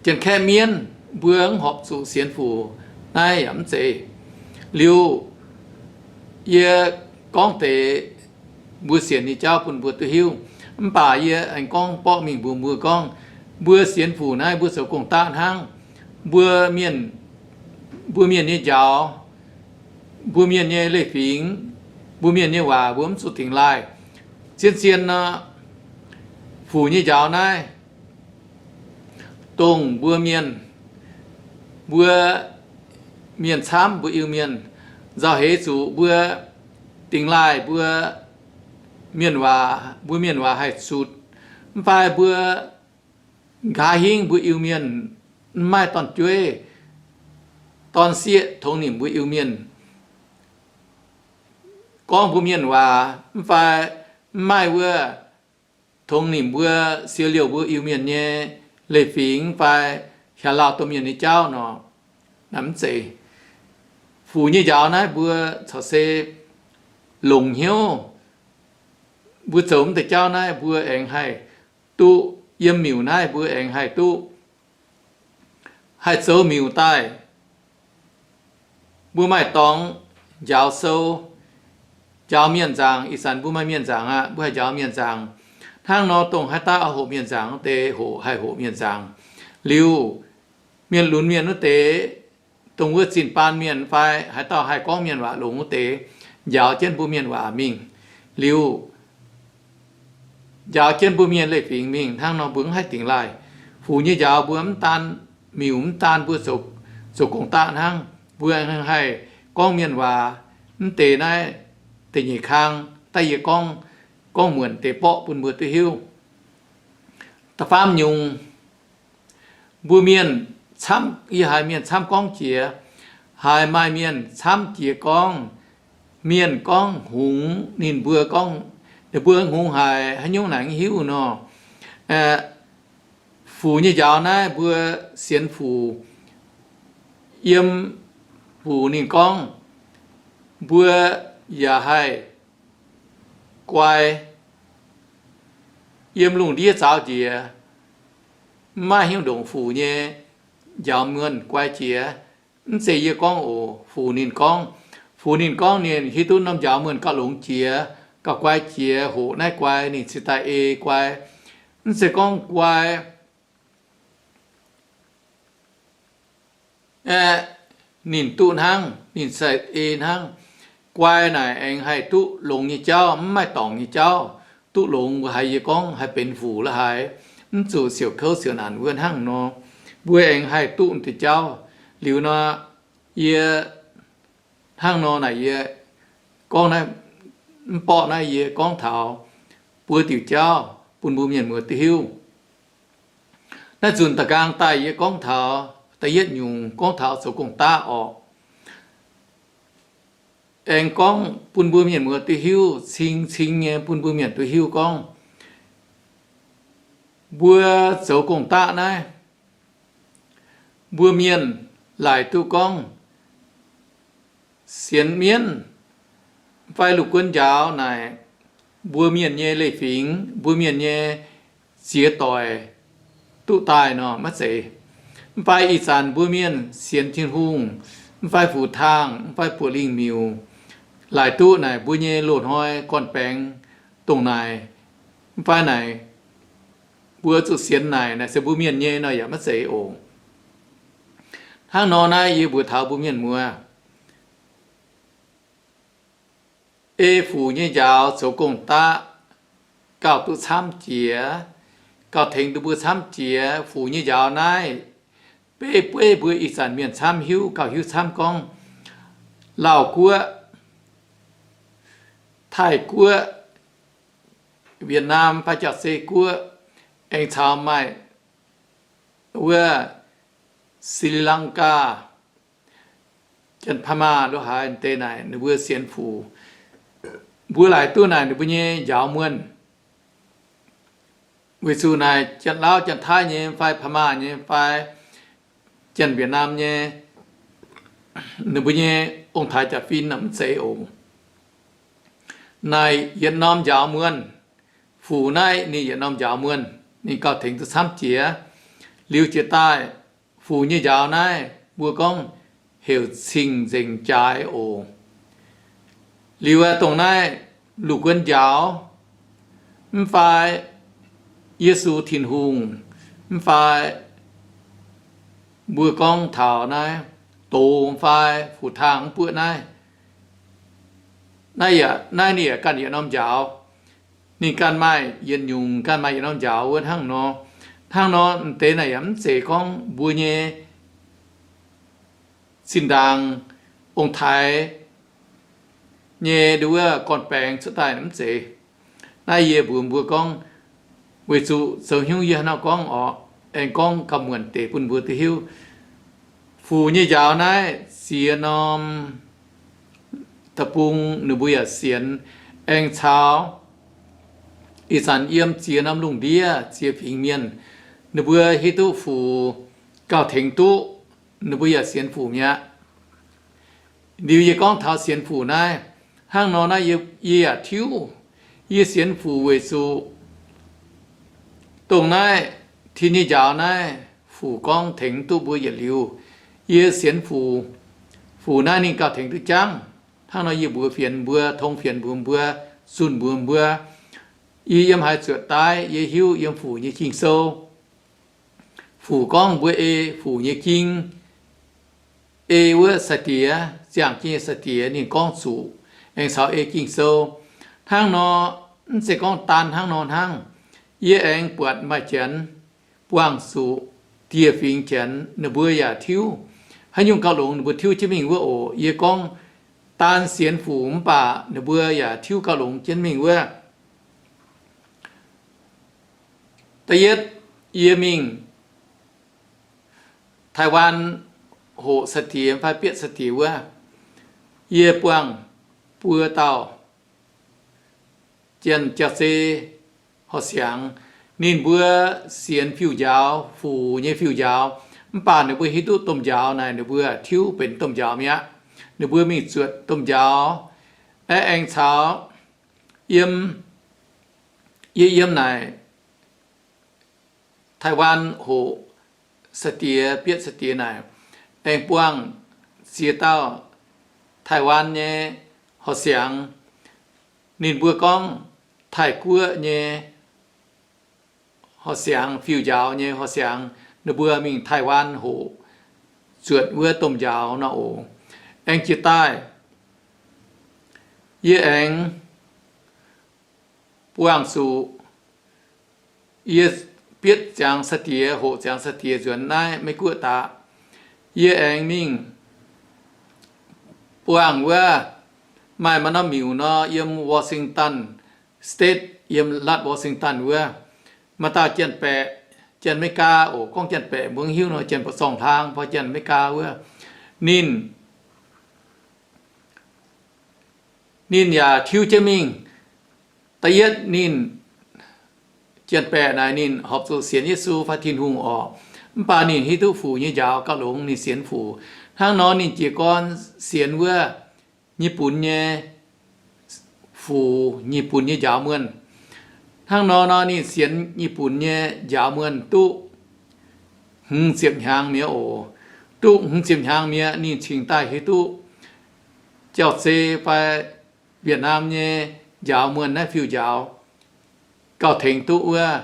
Janx-kaeqv mienv mbuo mv horpc zuqc sienx fuc naaiv yaac mv zeiz. Liuz yie gorngv deix mbuo sienx nyei jauv bun mbuo duqv hiuv. Mv baac yie aengx gorngv borqv mingh mbuox mbuo gorngv, mbuo sienx fuc naaiv mbuo zoux gong-daqv hnangv. Mbuo mienh, mbuo mienh nyei njaaux, mbuo mienh nyei leiz-fingx, mbuo mienh nyei waac mbuo mv zuqc dingx laaih. Zien-zien nor, fuc nyei njaaux naaiv dongh mbuo mienh, mbuo mienh camv, mbuo Iu-Mienh nzauh heix zuqc mbuo dingx laaih mbuo mienh waac, mbuo mienh waac haih sutc, mv fai mbuo nqa'haav hingv mbuo Iu-Mienh mv maaih dorn-jueiv dorn-sieqv tongx nimc mbuo Iu-Mienh gorngv mbuo mienh waac, mv fai mv maaih wuov tongx nimc mbuo, siou liouh mbuo Iu-Mienh nyei leiz-fingx fai hiaangx lauh domh mienh nyei jauv nor, naaiv mv zeiz. Fuc nyei njaaux naaiv mbuo corc se longc hnyouv. Mbuo zoux mv deix jauv naaiv mbuo aengx haih duqv yiem miuc naaiv mbuo aengx haih duqv haih zoux miuc daaih. Mbuo maaih dorngx njaaux sou, njaaux mienh nzaangc. Ih zanc mbuo maaih mienh nzaangc aqv, mbuo haih njaaux mienh nzaangc. Hnangv nor dongh haaix dauh hoqc mienh nzaangc wuov deix hoqc haih hoqc mienh nzaangc. Liuz mienh lunx mienh wuov deix, dongh wuov zinh baan mienh fai haaix dauh haih gorngv mienh waac longx wuov deix, njaaux jienv mbuo mienh waac mingh. Liuz njaaux jienv mbuo mienh leiz-fingx mingh. Hnangv nor mbuo mv haih dingx laaih. Fuc nyei njaaux mbuo mv daan miuc, mv daan mbuo zoux gong-daqv hnangv, mbuo haih gorngv mienh waac. Mv deix naaiv da'nyeic kang daaih yie gorngv, gorngv muonc deix borqv bun mbuo duqv hiuv. Da'faam nyungc, mbuo mienh camv, yie haiz mienh camv gorngv jiex, haiz maaih mienh camv jiex gorngv, mienh gorngv hngongx ninh mbuo gorngv, ninh mbuo hngongx haic, haaix nyungc naaic mv hiuv nor. Fuc nyei njaaux naaiv mbuo sienx fuc, yiem fuc ninh gorngv, mbuo yaac haih guai, yiem lungh ndiev zaaux njiec, mv maaih hnyouv ndongc fuc nyei njaaux muonh guai jiex. Mv zeiz yie gorngv oc, Fuc ninh gorngv. Fuc ninh gorngv ninh hiuv duqv norm njaaux muonh gauh longx jiex, gauh guai jiex, hoqc naaiv guai ninh cingx daaih ei guai. Mv zeiz gorngv guai aeqv, ninh duqv hnangv, ninh cingx ei hnangv. Guai naaic aengx haih duqv longx nyei jauv, mv maaih dorngc nyei jauv. Duqv longx mbuo haiz yie gorngv haih benx fuc la'haaix, mv zuqc siouc kouv siouc naanc wuov hnangv nor. Mbuo aengx haih duqv deix jauv. Liuz nor, yie hnangv nor naaic yie gorngv naaiv, mv borqv naaiv yie gorngv taux buo diuc jauv bun mbuo mienh muoz duqv hiuv. Naaiv nzunc da'nqaang daaih yie gorngv taux da'yietv nyungc gorngv taux zoux gong-daqv orqc. Aengx gorngv bun mbuo mienh muoz duqv hiuv, cing-cing nyei bun mbuo mienh duqv hiuv gorngv, mbuo zoux gong-daqv naaiv, mbuo mienh laaic duqv gorngv sienx mienv fai lungh guon njaaux naaic, mbuo mienh nyei leiz-fingx, mbuo mienh nyei ziex doic duqv daaih nor maiv zeiz. Mv fai ih zanc mbuo mienh sienx Tin-Hungh, mv fai fuc taangh, mv fai buoqc lingh miuc, laaic duqv naaic mbuo nyei loz-hnoi gorn-baengx dongh naaic, mv fai naaic mbuo zuqc sienx naaic, naaic se mbuo mienh nyei nor yaac maiv zeiz oc. Hnangv nor naaiv yie mbuox taux mbuo mienh muoz, ei fuc nyei njaaux zoux gong-daqv gauh duqv camv jiex, gauh tengx duqv mbuo camv jiex. Fuc nyei njaaux naaiv beiv bueiv mbuo ih zanc mienh camv hiuv, gauh hiuv camv gorngv Laauh Guoqv, Taiv Guoqv, Wietc Naam fai Jauv-Zei Guoqv, aengx caux maaih wuov Sri Lanka, Janx-Paa^maa lo haaix deix naaic ninh mbuo sienx fuc. Mbuo laaic duqv naaic ninh mbuo nyei njaaux muonh. Weic zuqc naaic Janx-Lauv Janx-Taiv nyei fai Paa^maa nyei fai Janx-Wietc Naam nyei, ninh mbuo nyei ong-taaix jaax-fin mv zeiz oc. Naaic yietc norm njaaux muonh, fuc naaiv ninh yietc norm njaaux muonh, ninh gauh tengx duqv camv jiex. Liuz jiex daaih fuc nyei njaaux naaiv mbuo gorngv heuc cing-nzengc jaaix oc. Liuz aeqv, dongh naaiv lungh guon njaaux, mv fai Yesu Tin-Hungh, mv fai mbuo gorngv taux naaiv doz fai fuc taangh mv buoqv naaiv, naaiv yaac, naaiv ninh yaac ganh yietc norm njaaux. Ninh ganh maaih yietc nyungc, ganh maaih yietc norm njaaux wuov hnangv nor. Hnangv nor m'deix naaic yaac mv zeiz gorngv mbuo nyei zinh ndaangc ong-taaix nyei nduov gorn-baengx cuotv daaih mv zeiz. Naaiv yie mbuox mbuo gorngv, weic zuqc zoux hnyouv yie hnangv nor gorngv orqc, aengx gorngv gauh muonc deix bun mbuo duqv hiuv. Fuc nyei njaaux naaiv ziex norm deic-bung ninh mbuo yaac sienx, aengx caux ih zanc yiem ziex norm lungh ndiev ziex fingx mienh, ninh mbuo hiuv duqv fuc gauh tengx duqv, ninh mbuo yaac sienx fuc mi'aqv. Liuz yie gorngv taux sienx fuc naaiv, hnangv nor naaiv yie, yie yaac tiuv. Yie sienx fuc weic zuqc dongh naaiv tin nyei njaaux naaiv fuc gorngv tengx duqv mbuo yietc liuz. Yie sienx fuc, fuc naaiv ninh gauh tengx duqv jangv. Hnangv nor yie mbuox fienx mbuo, tong fienx mbuox mbuo, zunh mbuox mbuo, yie yiem haaix zuotc daaih yie hiuv yiem fuc nyei Ging-Sou. Fuc gorngv mbuo ei fuc nyei ging, ei wuov sai-diex, ziangh jienv nyei sai-diex ninh gorngv zuqc, aengx caux ei Ging-Sou. Hnangv nor, mv zeiz gorngv daan hnangv nor hnangv. Yie aengx buatc maaih janx buangh zuqc dieh fingx janx ninh mbuo yaac tiuv. Haaix nyungc gauh longx ninh mbuo tiuv jienv mingh wuov oc. Yie gorngv daan sienx fuc mv baac ninh mbuo yaac tiuv gauh longx jienv mingh wuov. Da'yietv, yie mingh Taiwan hoqc sai-diex fai bietv sai-diex wuov, yie buangh buo dauh Janx-Jauv-Zei horqc siangx. Ninh mbuo sienx fiuv-njaaux, fuc nyei fiuv-njaaux, mv baac ninh mbuo hiuv duqv domh njaaux naaic ninh mbuo tiuv benx domh njaaux mi'aqv. Ninh mbuo mingh zuotc domh njaaux. Aeqv, aengx caux yiem, yie yiem naaic Taiwan hoqc sai-diex, bietv sai-diex naaic, aengx buangh ziex dauh Taiwan nyei horqc siangx. Ninh mbuo gorngv Taiv-Guoqv nyei horqc siangx, fiuv-njaaux nyei horqc siangx, ninh mbuo mingh Taiwan hoqc zuotc wuov domh njaaux nor oc. Aengx jiex daaih, yie aengx buangh zuqc yie bietv ziangx sai-diex, hoqc ziangx sai-diex nzuonx naaiv Meiv-Guoqv daqv. Yie aengx mingh buangh wuov, maaih maaih norm miuc nor, yiem Washington State, yiem ລັດ Washington wuov, maaih dauh janx-baeqc, janx-Meigaa oc. Gorngv janx-baeqc mbuo hiuv nor, janx-baeqc zorng-hlaang fai janx-Meigaa wuov. Ninh, ninh yaac tiuv jienv mingh. Da'yietv ninh, janx-baeqc naaic ninh horpc zuqc sienx Yesu fai Tin-Hungh oc. Mv baac ninh hiuv duqv Fuc nyei njaaux gauh longx, ninh sienx Fuc. Hnangv nor ninh jiez gorn sienx wuov Nyic Bunx nyei Fuc, Nyic Bunx nyei njaaux muonh. Hnangv nor nor ninh sienx Nyic Bunx nyei njaaux muonh duqv hmz ziepc hnyangx mi'aqv oc. Duqv hmz ziepc hnyangx mi'aqv, ninh cingx daaih hiuv duqv Jauv-Zei fai Wietc Naamh nyei njaaux muonh naaiv fiuv-njaaux gauh tengx duqv wuov,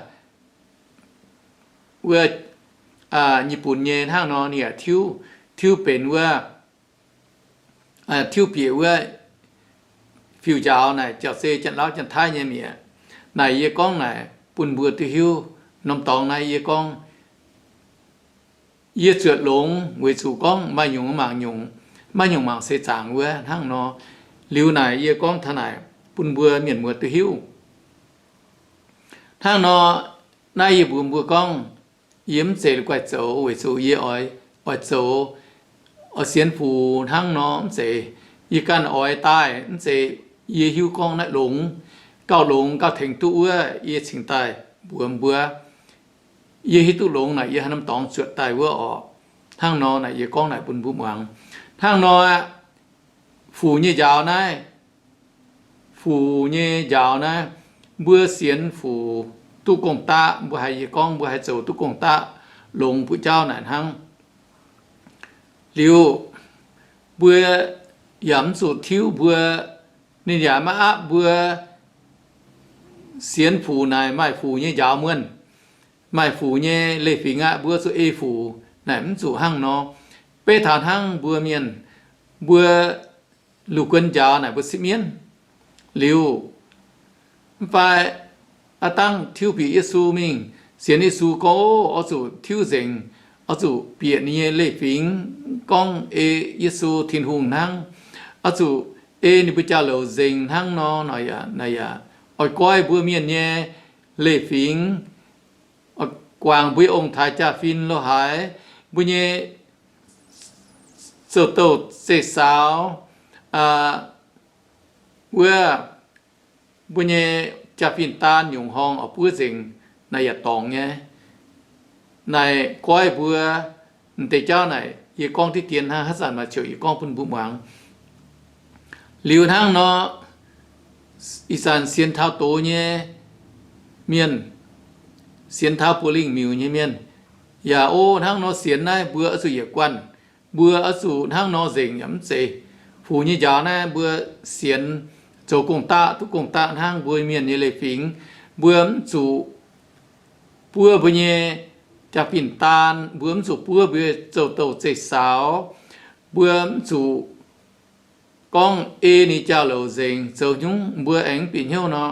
wuov Nyic Bunx nyei. Hnangv nor ninh yaac tiuv, tiuv benx wuov, tiuv bieqc wuov fiuv-njaaux naaic Jauv-Zei Janx-Lauv Janx-Taiv nyei mi'aqv. Naaic yie gorngv naaic bun mbuo duqv hiuv. Norm dorngx naaiv yie gorngv yie zuotc longx weic zuqc gorngv maaih nyungc mangc nyungc, maiv nyungc mangc seix zaangc wuov hnangv nor. Liuz naaic yie gorngv taux naaic bun mbuo mienh muoz duqv hiuv. Hnangv nor, naaiv yie mbuox mbuo gorngv, yie mv zeiz la'guaih zoux weic zuqc yie oix, oix zoux, oix sienx Fuc hnangv nor, mv zeiz. Yie ganh oix daaih, mv zeiz. Yie hiuv gorngv naaiv longx, gauh longx, gauh tengx duqv wuov, yie cingx daaih mbuox mbuo. Yie hiuv duqv longx naaic, yie haaix norm dorngx zuotc daaih wuov orqc. Hnangv nor naaic yie gorngv naaic bun mbuo muangx. Hnangv nor aqv, Fuc nyei njaaux naaiv, Fuc nyei njaaux naaiv, mbuo sienx Fuc duqv gong-daqv, mbuo haiz yie gorngv mbuo haih zoux duqv gong-daqv longx buoqv jauv naaic hnangv. Liuz, mbuo yaac mv zuqc tiuv mbuo, ninh yaac maiv aapv mbuo sienx Fuc naaic maaih Fuc nyei njaaux muonh, maaih Fuc nyei leiz-fingx aqv, mbuo zuqc ei Fuc naaic, mv zuqc hnangv nor. Beiv taux hnangv mbuo mienh, mbuo luv guon njaaux naaic mbuo sipv mienv. Liuz, mv fai aav dangv tiuv bieqc Yesu mingh, sienx Yesu gorngv, oix zuqc tiuv nzengc, oix zuqc bieqc ninh nyei leiz-fingx, gorngv ei Yesu Tin-Hungh hnangv, oix zuqc ei ninh mbuo jauv-louc nzengc hnangv nor, naaic yaac oix goiv mbuo mienh nyei leiz-fingx, guangc mbuo nyei ong-taaix jaa-fin lo haaix, mbuo nyei zouv-douh zeqc saaux, wuov, mbuo nyei jaa-fin daan nyungc horngh oix buov nzengc, naaic yaac dorngc nyei. Naaic goiv mbuo, m'deix jauv naaic yie gorngv diqv dien hnangv, haaix zanc maaih ziouc yie gorngv bun mbuo muangx. Liuz hnangv nor, ih zanc sienx taux doz nyei mienh, sienx taux buoz lingh miuc nyei mienh, yaac o hnangv nor sienx naaiv, mbuo oix zuqc yietc guanh, mbuo oix zuqc hnangv nor nzengc yaac mv zeiz. Fuc nyei njaaux naaiv mbuo sienx zoux gong-daqv duqv gong-daqv hnangv, mbuo mienh nyei leiz-fingx, mbuo mv zuqc buov mbuo nyei jaa-fin daan, mbuo mv zuqc buov mbuo zouv-douh zeqc saaux, mbuo mv zuqc gorngv ei ninh jauv-louc nzengc. Zoux nyungc mbuo aengx bieqc hnyouv nor,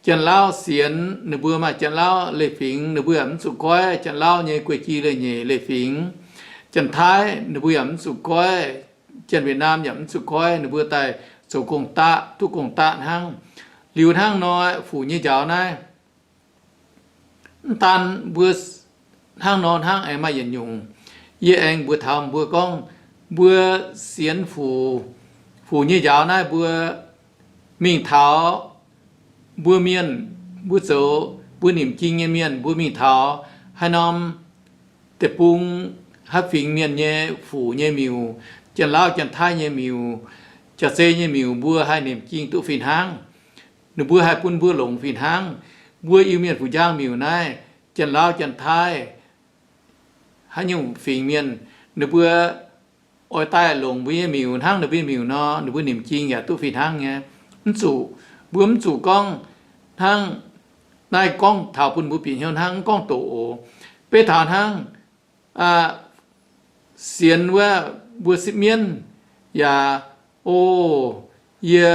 Janx-Lauv sienx, ninh mbuo maaih Janx-Lauv leiz-fingx, ninh mbuo yaac mv zuqc goiv Janx-Lauv nyei guei-jei leiz-nyeic leiz-fingx. Janx-Taiv ninh mbuo yaac mv zuqc goiv, Janx-Wietc^naam yaac mv zuqc goiv, ninh mbuo daaih zoux gong-daqv duqv gong-daqv hnangv. Liuz hnangv nor, Fuc nyei njaaux naaiv, mv daan mbuo hnangv nor hnangv, aengx maaih yietc nyungc. Yie aengx mbuox taux mbuo gorngv, mbuo sienx Fuc, Fuc nyei njaaux naaiv mbuo mingh taux, mbuo mienh, mbuo zoux mbuo nimc ging nyei mienh, mbuo mingh taux haaix norm deic-bung, haaix fingx mienh nyei Fuc nyei miuc, Janx-Lauv Janx-Taiv nyei miuc, Jauv-Zei nyei miuc, mbuo haih nimc ging duqv fih hnangv. Ninh mbuo haih bun mbuo longc fih hnangv. Mbuo Iu-Mienh Fuc Njang Miuc naaiv, Janx-Lauv Janx-Taiv haaix nyungc fingx mienh, ninh mbuo oix daaih longc mbuo nyei miuc hnangv ninh mbuo nyei miuc nor, ninh mbuo nimc jing yaac duqv fih hnangv nyei. Mv zuqc, mbuo mv zuqc gorngv hnangv, naaiv gorngv taux bun mbuo bieqc hnyouv hnangv, mv gorngv doqc oc. Beiv taux hnangv sienx wuov mbuo sipv mienv yaac, o, yie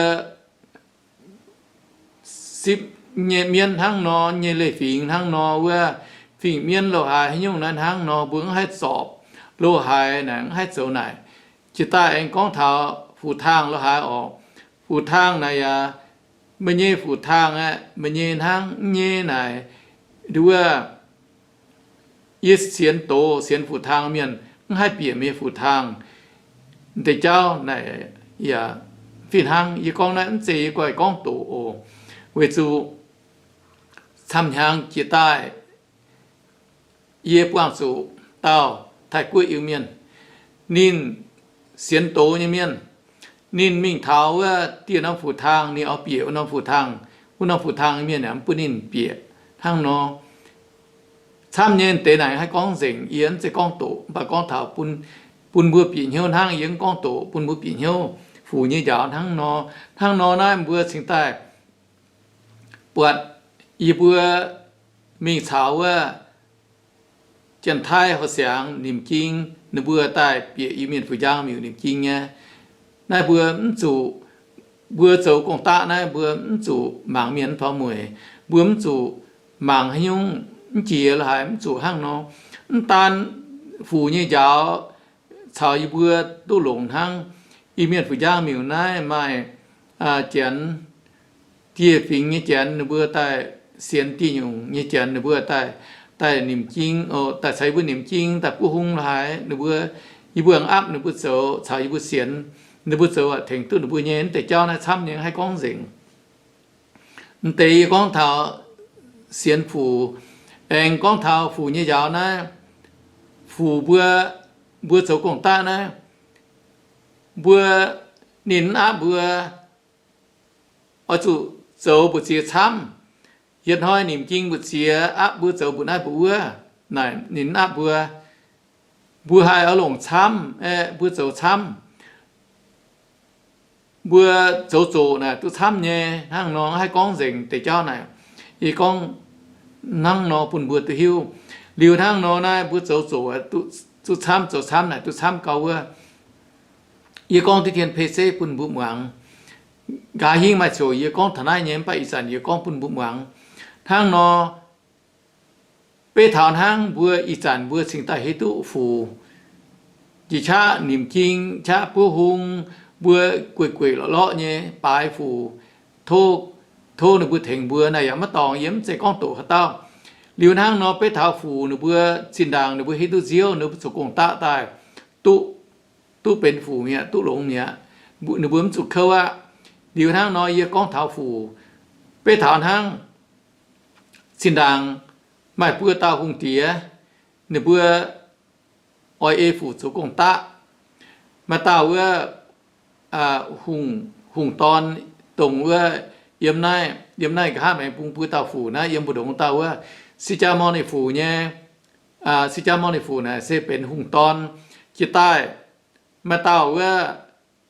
sipv nyei mienv hnangv nor, nyei leiz-fingx hnangv nor, wuov fingx mienv lo haaix haaix nyungc naaiv hnangv nor, mbuo mv haih zorpc lo haaix naaic, mv haih zoux naaic. Jiex daaih aengx gorngv taux fuc taang lo haaix oc. Fuc taang naaic yaac, meih nyei fuc taang aeqv, meih nyei hnangv, mv nyei naaic, nduov, yie sienx doz sienx fuc taang mienh mv haih bieqc meih nyei fuc taang. Deix jauv naaic yaac fih hnangv. Yie gorngv naaiv mv zeiz yie goiv gorngv doqc oc. Weic zuqc camv hnyangx jiex daaih yie buangh zuqc dauh Taiv-Guoqv Iu-Mienh, ninh sienx doz nyei mienh. Ninh mingh taux wuov dieh norm fuc taang, ninh oix bieqc wuov norm fuc taang, wuov norm fuc taang nyei mienh yaac mv bun ninh bieqc hnangv nor. Camv nyei deix naaic haih gorngv nzengc, yie mv zeiz gorngv doqc, mv baac gorngv taux bun, bun mbuo bieqc hnyouv hnangv. Yie mv gorngv doqc, bun mbuo bieqc hnyouv fuc nyei njaaux hnangv nor. Hnangv nor naaiv mbuo cingx daaih buatc yie mbuo mingh caux wuov Janx-Taiv Hoh Siangx nimc jing, ninh mbuo daaih bieqc Iu-Mienh fuc njang miuc nimc jing nyei. Naaiv mbuo mv zuqc, mbuo zoux gong-daqv naaiv mbuo mv zuqc mangc mienh mv taux mueic, mbuo mv zuqc mangc haaix nyungc mv jiex lo haaix, mv zuqc hnangv nor. Mv daan fuc nyei njaaux caux yie mbuo duqv longx hnangv. Iu-Mienh fuc njang miuc naaiv maaih Janx, dieh fingx nyei Janx ninh mbuo daaih, sienx dieh nyungc nyei Janx ninh mbuo daaih, daaih nimc jing, daaih caux yie mbuo nimc jing, daaih buov hung lo haaix, ninh mbuo, yie mbuo aengx apv ninh mbuo zoux, caux yie mbuo sienx, ninh mbuo zoux tengx duqv ninh mbuo nyei. Mv deix jauv naaiv camv nyei, haih gorngv nzengc. Mv deix yie gorngv taux sienx fuc, aengx gorngv taux fuc nyei njaaux naaiv, fuc mbuo, mbuo zoux gong-daqv naaiv, mbuo, ninh mv apv mbuo oix zuqc zoux mbu'ziex camv. Yietc hnoi nimc jing mbu'ziex apv mbuo zoux mbu'naaiv mbu'wuov naaic, ninh mv apv mbuo. Mbuo haih oix longc camv aeqv, mbuo zoux camv, mbuo zoux zoqc naaic duqv camv nyei. Hnangv nor haih gorngv nzengc deix jauv naaic. Yie gorngv hnangv nor bun mbuo duqv hiuv. Liuz hnangv nor naaiv mbuo zoux zoqc duqv camv, zoux camv naaic duqv camv gau wuov. Yie gorngv diqv dien pei zeiv bun mbuo muangx. Nqa'haav hingv maaih ziouc yie gorngv taux naaiv nyei, mv baac ih zanc yie gorngv bun mbuo muangx. Hnangv nor, beiv taux hnangv mbuo ih zanc mbuo cingx daaih hiuv duqv fuc, jiex qaqv nimc jing, qaqv buov hung, mbuo gueic gueic lorqc lorqc nyei baaix fuc, tov, tov ninh mbuo tengx mbuo naaic yaac maiv dorngx. Yie mv zeiz gorngv doqc haaix dauh. Liuz hnangv nor beiv taux fuc ninh mbuo zinh ndaangc ninh mbuo hiuv duqv nziouv, ninh mbuo zoux gong-daqv daaih duqv, duqv benx fuc mi'aqv, duqv longx mi'aqv. Ninh mbuo mv zuqc kouv aqv. Liuz hnangv nor yie gorngv taux fuc, beiv taux hnangv zinh ndaangc maaih buo dauh hungh diex, ninh mbuo oix ei fuc zoux gong-daqv. Maaih dauh wuov hungh dorn dongh wuov yiem naaiv, yiem naaiv nqa'haav maengx bung buo dauh fuc naaiv, yiem mbu'ndongx dauh wuov Si^jaa^morn^ni Fuc nyei. Si^jaa^morn^ni Fuc naaic se benx hungh dorn. Jiex daaih maaih dauh wuov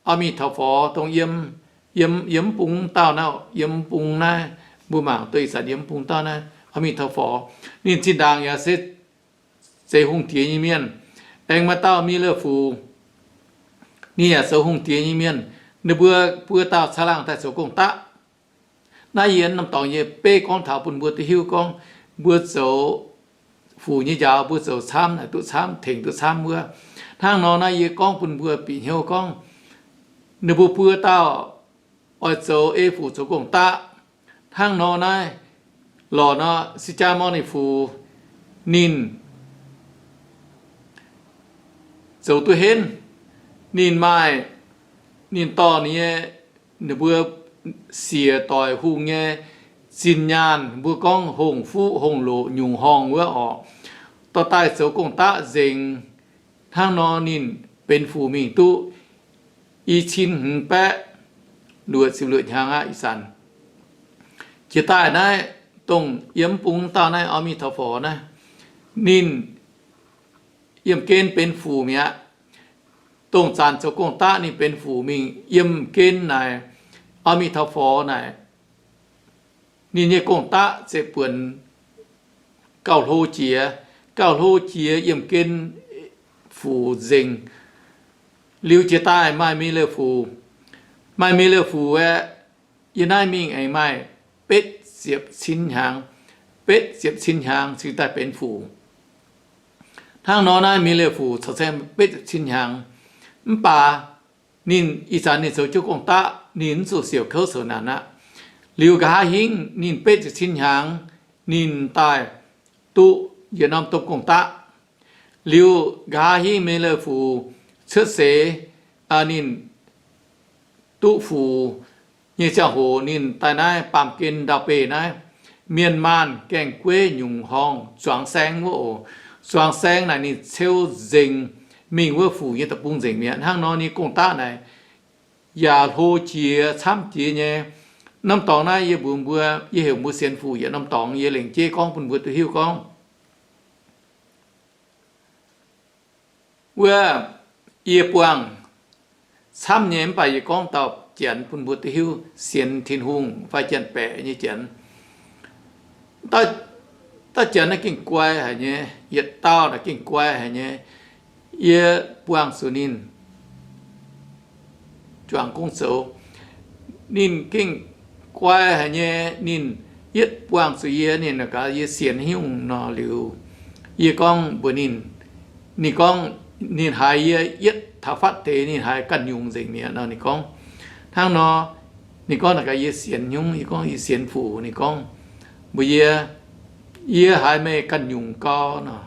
Aa Mi Taux Forx dongh yiem, yiem mv bung dauh naaiv, yiem mv bung naaiv, mbuo mangc duqv ih zanc yiem mv bung dauh naaiv, Aa Mi Taux Forx. Ninh zinh ndaangc yaac se zeiz hungh diex nyei mienh. Aengx maaih dauh Mi Leu Fuc, ninh yaac zoux hungh diex nyei mienh. Ninh mbuo buo dauh caangh laangh daaih zoux gong-daqv. Naaiv yie norm dorngx yie beiv gorngv taux bun mbuo duqv hiuv gorngv mbuo zoux fuc nyei njaaux mbuo zoux camv naaic duqv camv, tengx duqv camv wuov. Hnangv nor naaiv yie gorngv bun mbuo bieqc hnyouv gorngv ninh mbuo buo dauh oix zoux ei fuc zoux gong-daqv. Hnangv nor naaiv lorqc nor, Si^jaa^morn^ni Fuc ninh zoux duqv henv. Ninh maaih, ninh dorh ninh nyei, ninh mbuo siec doic hungh nyei zinh nyaanh, mbuo gorngv hongh fuqv hongh loqc nyungc horngh wuov orqc, dorh daaih zoux gong-daqv nzengc. Hnangv nor ninh benx fuc mingh duqv i cin hmz baeqv luoqc ziepc luoqc hnyangx aqv. Ih zanc jiex daaih naaiv dongh yiem mv bung dauh naaiv, Aa Mi Taux Forx naaiv, ninh yiem gen benx fuc mi'aqv. Dongh zanc zoux gong-daqv ninh benx fuc mingh, yiem gen naaic, อามิทาฟอร์ naaic, ninh nyei gong-daqv ziouc buonc gauh hlo jiex, gauh hlo jiex yiem gen fuc nzengc. Liuz jiex daaih maaih มิเลอร์ฟูล, maaih มิเลอร์ฟูล aeqv, yiem naaiv mingh aengx maaih betv ziepc cin hnyangx, betv ziepc cin hnyangx cingx daaih benx fuc. Hnangv nor naaiv มิเลอร์ฟูล corc ceng betv ziepc cin hnyangx. Mv baac ninh ih zanc ninh zoux jienv gong-daqv, ninh mv zuqc siouc kouv siouc naanc aqv. Liuz nqa'haav hingv ninh betv ziepc cin hnyangx, ninh daaih duqv yietc norm domh gong-daqv. Liuz nqa'haav hingv มิเลอร์ฟูล cuotv seix, ninh duqv fuc nyei ziangh hoc ninh daaih naaiv baamh gen ndau-beih naaiv, mienh maanh gaengh gueiv nyungc horngh zuangx saeng wuov oc. Zuangx saeng naaic ninh ceu nzengc mingh wuov fuc nyei deic-bung nzengc mi'aqv. Hnangv nor ninh gong-daqv naaic yaac hlo jiex camv jiex nyei. Norm dorngx naaiv yie mbuox mbuo, yie heuc mbuo sienx fuc yietc norm dorngx yie lengc jeiv gorngv bun mbuo duqv hiuv gorngv, wuov, yie buangh camv nyei, mv baac yie gorngv dauh janx bun mbuo duqv hiuv sienx Tin-Hungh fai janx-baeqc nyei janx. Dauh janx naaiv gengh guai haic nyei, yietc dauh naaic gengh guai haic nyei. Yie buangh zuqc ninh juangc gong zoux. Ninh gengh guai haic nyei. Ninh yietv buangh zuqc yie, ninh gaax yie sienx haaix nyungc nor liuz, yie gorngv mbuox ninh, ninh gorngv ninh haiz yie yietv taux fatv deix ninh haiz ganh nyungc nzengc mi'aqv nor. Ninh gorngv hnangv nor, ninh gorngv naaic gaax yie sienx haaix nyungc, yie gorngv yie sienx fuc. Ninh gorngv mbuox yie, yie haiz meih ganh nyungc gau nor,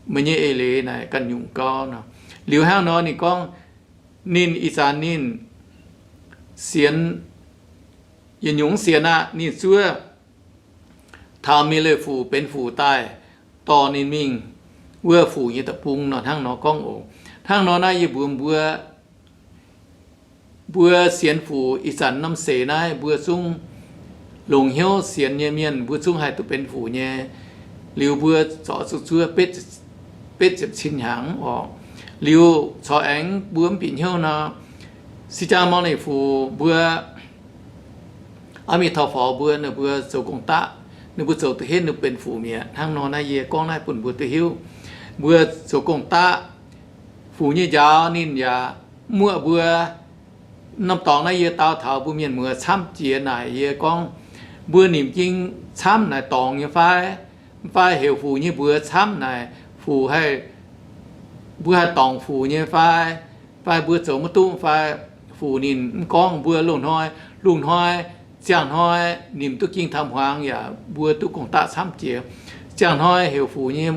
meih nyei eix leiz naaic ganh nyungc gau nor. Liuz hnangv nor ninh gorngv ninh ih zanc ninh sienx, yietc nyungc sienx aqv, ninh zuov taux มิเลอร์ฟูล benx fuc daaih dorh ninh mingh wuov fuc nyei deic-bung nor. Hnangv nor gorngv oc. Hnangv nor naaiv yie mbuox mbuo, mbuo sienx fuc ih zanc norm seix naaiv mbuo zungv longc hnyouv sienx nyei mienh mbuo zungv haih duqv benx fuc nyei. Liuz mbuo corc zuqc zuov betv ziepc cin hnyangx oc. Liuz corc aengx mbuo mv bieqc hnyouv nor, 释迦牟尼佛 mbuo, 阿弥陀佛 mbuo, ninh mbuo zoux gong-daqv, ninh mbuo zoux duqv henv ninh benx fuc mi'aqv. Hnangv nor naaiv yie gorngv naaiv bun mbuo duqv hiuv. Mbuo zoux gong-daqv, fuc nyei njaaux ninh yaac muoqv mbuo. Norm dorngx naaiv yie dau taux mbuo mienh muoz camv jiex naaic yie gorngv, mbuo nimc ging camv naaic dorngx nyei fai? Fai heuc fuc nyei mbuox camv naaic fuc haih, mbuo haih dorngc fuc nyei fai? Fai mbuo zoux maiv duqv fai? Fuc ninh mv gorngv. Mbuo loz-hnoi, lungh hnoi, ziangh hnoi, nimc duqv ging taux hmuangx yaac mbuo duqv gong-daqv camv jiex. Ziangh hnoi heuc fuc nyei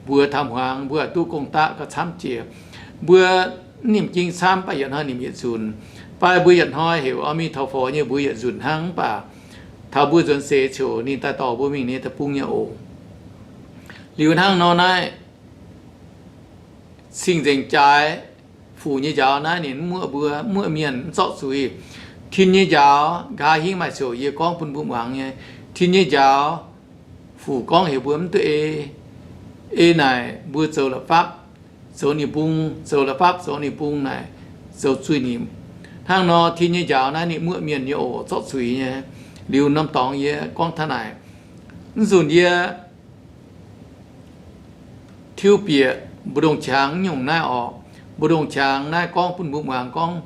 mbuox taux hmuangx mbuo duqv gong-daqv gauh camv jiex. Mbuo mv nimc ging camv, baac yietc hnoi nimc yietc nzunc. Fai mbuo yietc hnoi heuc อามิทาฟอร์ nyei mbuox yietc nzunc hnangv, mv baac taux mbuo nzuonx seix ziouc ninh daaih dorh mbuo mingh nyei deic-bung nyei oc. Liuz hnangv nor naaiv cing-nzengc jaaix, fuc nyei njaaux naaiv ninh mv muoqv mbuo, mv muoqv mienh, mv zorqv zuiz. Tin nyei njaaux nqa'haav hingv maaih ziouc yie gorngv bun mbuo muangx nyei. Tin nyei njaaux, fuc gorngv heuc mbuo mv duqv ei. Ei naaic mbuo zoux la'fapv zoux ninh bung, zoux la'fapv zoux ninh bung naaic zoux zuiz-nimc. Hnangv nor tin nyei njaaux naaiv ninh muoqv mienh nyei oc, zorqv zuiz nyei. Liuz norm dorngx yie gorngv taux naaic, mv nzunc yie tiuv bieqc mbu'ndongx-qangx nyungc naaiv orqc. Mbu'ndongx-qangx naaiv gorngv bun mbuo muangx gorngv,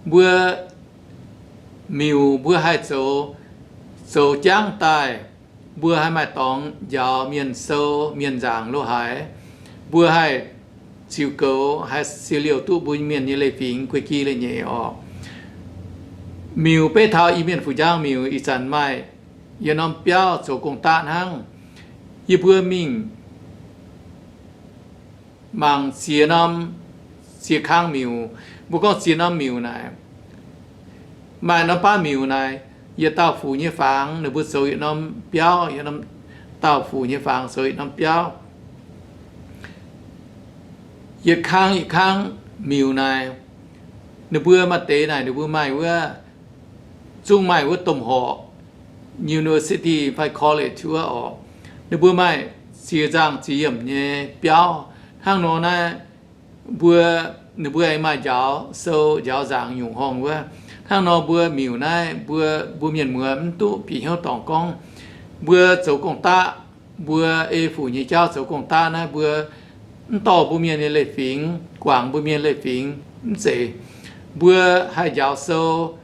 mbuo miuc mbuo haih zoux, zoux jangv daaih, mbuo haih maaih dorngx njaaux mienh sou mienh nzaangc lo haaix. Mbuo haih ziux goux, haih siou liouh duqv mbuo mienh nyei leiz-fingx guei-gi leiz-nyeic orqc. Miuc beiv taux Iu-Mienh Fuc Njang Miuc ih zanc maaih yietc norm biauv zoux gong-daqv hnangv. Yie mbuo mingh mangc ziex norm, ziex kang miuc. Mbuo gorngv ziex norm miuc naaic, maaih norm baav miuc naaic, yietc dauh fuc nyei fangx ninh mbuo zoux yietc norm biauv, yietc norm dauh fuc nyei fangx zoux yietc norm biauv. Yietc kang yietc kang miuc naaic, ninh mbuo maaih deix naaic ninh mbuo maaih wuov, zungv maaih wuov domh horqc, university fai college wuov orqc. Ninh mbuo maaih ziex nzangc ziex yiemc nyei biauv. Hnangv nor naaiv, mbuo, ninh mbuo aengx maaih njaaux sou njaaux nzaangc nyungc horngh wuov. Hnangv nor mbuo miuc naaiv, mbuo, mbuo mienh muoz mv duqv bieqc hnyouv dorngc gorngv mbuo zoux gong-daqv, mbuo ei fuc nyei jauv zoux gong-daqv naaiv, mbuo mv dorh mbuo mienh nyei leiz-fingx, guangc mbuo mienh leiz-fingx mv zeiz. Mbuo haih njaaux sou,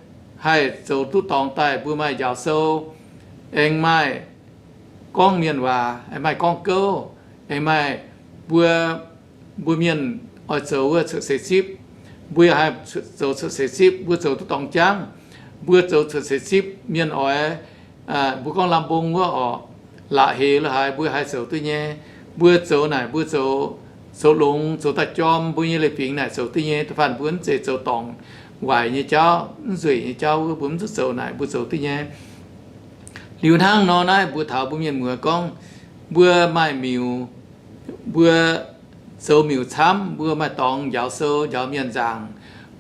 haih zoux duqv dorngx daaih, mbuo maaih njaaux sou, aengx maaih gorngv mienh waac, aengx maaih gorngv gouv, aengx maaih mbuo, mbuo mienh oix zoux wuov cuotv seix zipv, mbuo yaac haih zoux cuotv seix zipv, mbuo zoux duqv dorngx jangv, mbuo zoux cuotv seix zipv mienh oix, mbuo gorngv lamh mbong wuov orqc, la'heix lo haaix mbuo haih zoux duqv nyei. Mbuo zoux naaic mbuo zoux, zoux longx, zoux daaih jorm, mbuo nyei leiz-fingx naaic zoux duqv nyei. Da'faanh mbuo mv zeiz zoux dorngc waaic nyei jauv, mv nzueic nyei jauv wuov mbuo mv zuqc zoux naaic mbuo zoux duqv nyei. Liuz hnangv nor naaiv mbuo taux mbuo mienh muoz gorngv, mbuo maaih miuc, mbuo zoux miuc camv, mbuo maaih dorngx njaaux sou, njaaux mienh nzaangc,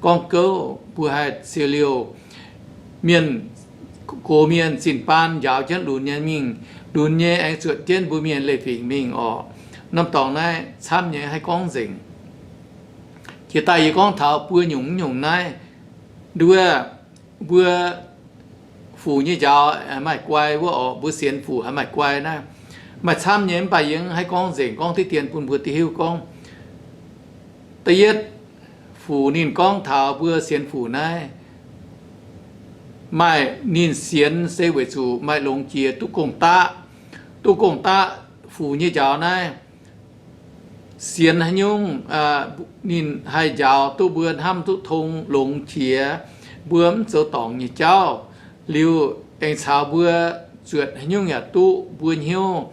gorngv gouv, mbuo haih siou liouh mienh, gox mienh zinh baan njaaux jienv lunx nyei mingh, lunx nyei aengx zuotc jienv mbuo mienh leiz-fingx mingh orqc. Norm dorngx naaiv camv nyei, haih gorngv nzengc. Jiex daaih yie gorngv taux buo nyungc mv nyungc naaiv, nduov, mbuo fuc nyei njaaux maaih guai wuov orqc, mbuo sienx fuc haiz maaih guai naaiv, maaih camv nyei, mv baac yie mv haih gorngv nzengc, gorngv diqv dien bun mbuo duqv hiuv gorngv, da'yietv, fuc ninh gorngv taux mbuo sienx fuc naaiv, maaih ninh sienx se weic zuqc maaih longx jiex duqv gong-daqv. Duqv gong-daqv, fuc nyei njaaux naaiv sienx haaix nyungc ninh haih njaaux duqv mbuo hnamv duqv tong longx jiex, mbuo mv zoux dorngc nyei jauv. Liuz aengx caux mbuo zuotc haaix nyungc yaac duqv, mbuo hnyouv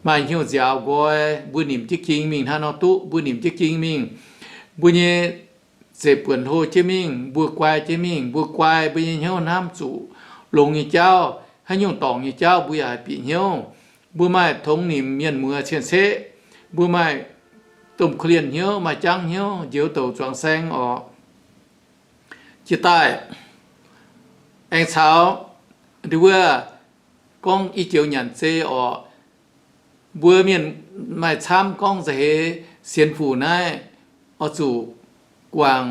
maaih hnyouv nziaaux nqoi, mbuo nimc jienv ging mingh hnangv nor duqv, mbuo nimc jienv ging mingh, mbuo nyei zeiv buonc hlo jienv mingh, mbuo guai jienv mingh, mbuo guai mbuo nyei hnyouv hnamv zuqc longx nyei jauv, haaix nyungc dorngc nyei jauv mbuo yaac haih bieqc hnyouv. Mbuo maaih tongx nimc mienh muoz cien-ceqv, mbuo maaih domh korv-lienh hnyouv, maaih jangv hnyouv, njoux douc zuangx saeng orqc. Jiex daaih aengx caux nduov gorngv i joux nyanc zei orqc. Mbuo mienh maaih camv gorngv nza'heix sienx fuc naaiv oix zuqc guangc,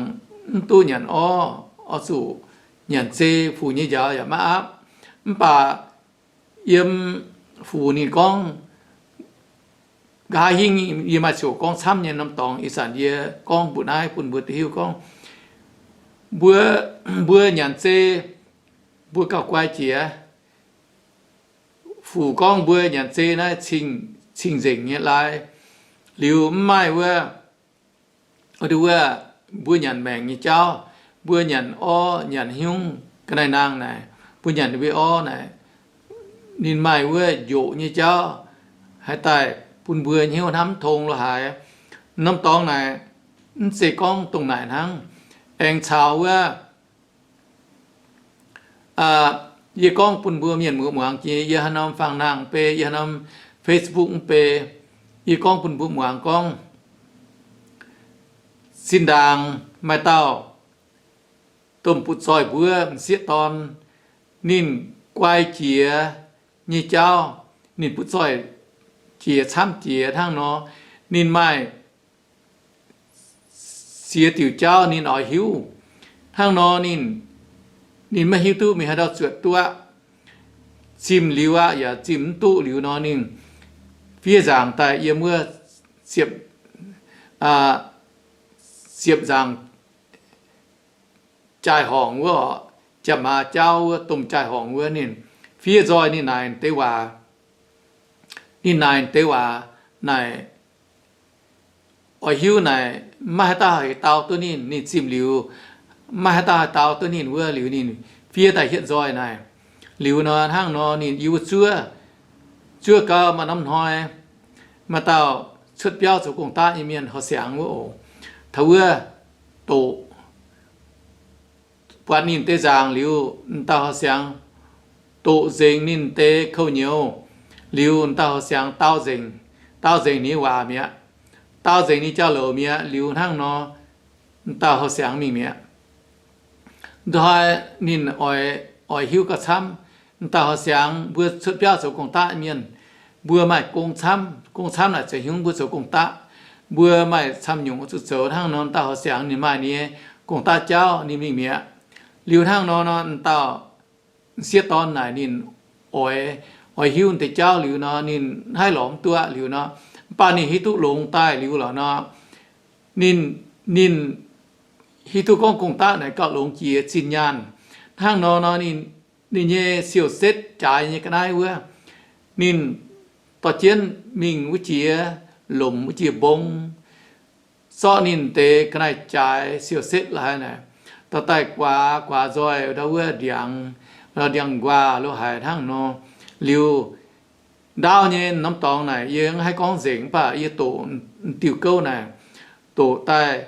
mv duqv nyanc orv, oix zuqc nyanc zei, fuc nyei njaaux yaac maiv aapv. Mv baac yiem fuc ninh gorngv, nqa'haav hingv yie maaih ziouc gorngv camv nyei norm dorngx, ih zanc yie gorngv mbuox naaiv bun mbuo duqv hiuv gorngv, mbuo, mbuo nyanc zei, mbuo gauh guai jiex. Fuc gorngv mbuo nyanc zei naaiv cing, cing-nzengc nyei lai. Liuz mv maaih wuov, wuov, mbuo nyanc maengc nyei jauv, mbuo nyanc orv, nyanc hnyungv ga'naaiv-naang naaic, mbuo nyanc mbuo orv naaic, ninh maaih wuov njoqc nyei jauv, haih daaih bun mbuo hnyouv hnamv tong lo haaix. Norm dorngx naaic, mv zeiz gorngv dongh naaic hnangv. Aengx caux wuov, yie gorngv bun mbuo mienh muoz muangx jiex, yie haaix norm fangx-naang mv bei, yie haaix norm Facebook mv bei, yie gorngv bun mbuo muangx gorngv, zinh ndaangc maaih dauh domh butv-zoih mbuo m'sieqv dorn, ninh guai jiex nyei jauv, ninh butv-zoih jiex camv jiex hnangv nor, ninh maaih ziex diuc jauv ninh oix hiuv. Hnangv nor ninh, ninh maiv hiuv duqv mingh haaix ndau zuotc duqv aqv. Zimh liuz aqv yaac zimh mv duqv liuz nor, ninh fiev nzaangc daaih yiem wuov siepv, siepv nzaangc jaai-horngc wuov, jaa-maaz jaauv wuov domh jaai-horngc wuov, ninh fiev nzoih ninh naaic deix waac. Ninh naaic deix waac naaic, oix hiuv naaic maiv haaix dauh haih dau duqv ninh. Ninh zimh liuz, maiv haaix dauh haih dau duqv ninh wuov liuz, ninh fiev daaih hietv nzoih naaic. Liuz nor, hnangv nor ninh yiem wuov zuov, zuov gau maaih norm hnoi, maaih dauh cuotv biauv zoux gong-daqv nyei mienh horqc siangx wuov oc, taux wuov doqc, buatc ninh deix nzaangc liuz, m'dauh horqc siangx doqc nzengc ninh deix kouv-nyouz. Liuz m'dauh horqc siangx dau nzengc, dau nzengc ninh nyei waac mi'aqv, dau nzengc ninh jauv-louc mi'aqv. Liuz hnangv nor, m'dauh horqc siangx mingh mi'aqv. Nduov hnoi ninh oix, oix hiuv gauh camv. M'dauh horqc siangx, mbuo cuotv biauv zoux gong-daqv mienh, mbuo maaih gong camv. Gong camv naaic ziouc hnyungv mbuo zoux gong-daqv. mbuo maaih camv nyungc zuqc zoux. Hnangv nor, dauh Houh Siangx ninh maaih ninh nyei gong-daqv jauv ninh mingh mi'aqv. Liuz hnangv nor, nor dauh m'sieqv dorn naaic ninh oix, oix hiuv deix jauv liuz nor, ninh haih lorz mv duqv liuz nor, mv baac ninh hiuv duqv longx daaih liuz lorqc nor, ninh, ninh hiuv duqv gorngv gong-daqv naaic gauh longx jiex zinh nyaanh. Hnangv nor, nor ninh, ninh nyei siou-setv jaaix nyei ga'naaiv wuov, ninh dorh jienv mingh wuov jiex lomc wuov jiex mbong, zorqv ninh deix ga'naaiv jaaix siou-setv la'haiz naaic, dorh daaih guaax, guaax nzoih ndau wuov ndiangx, ndiangx-nquaah lo haic hnangv nor. Liuz ndaauv nyei norm dorngx naaic yie mv haih gorngv nzengc, mv baac yie doqc diuh gouv naaic, doqc daaih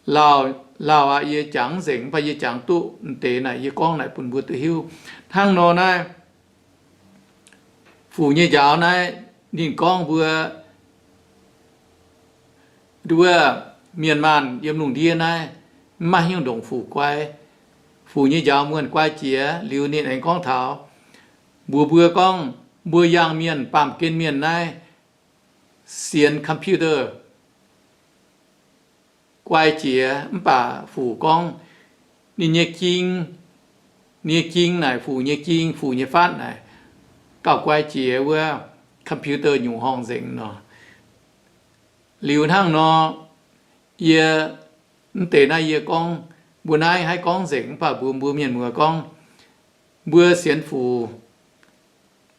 lauh, lauh aqv, yie jangx nzengc, mv baac yie jangx duqv deix naaic yie gorngv naaic bun mbuo duqv hiuv. Hnangv nor naaiv, Fuc nyei njaaux naaiv ninh gorngv mbuo nduov, mienh maanh yiem lungh ndiev naaiv mv maaih haaix nyungc ndongc Fuc guai. Fuc nyei njaaux muonh guai jiex liuz ninh aengx gorngv taux mbuox mbuo gorngv mbuo yangh mienh baamh gen mienh naaiv sienx computer guai jiex, mv baac Fuc gorngv ninh nyei ging, ninh nyei ging naaic, Fuc nyei ging, Fuc nyei faatv naaic gauh guai jiex wuov computer nyungc horngh nzengc nor. Liuz hnangv nor, yie mv deix naaiv yie gorngv, mbuo naaiv haih gorngv nzengc, mv baac mbuox mbuo mienh muoz gorngv, mbuo sienx Fuc,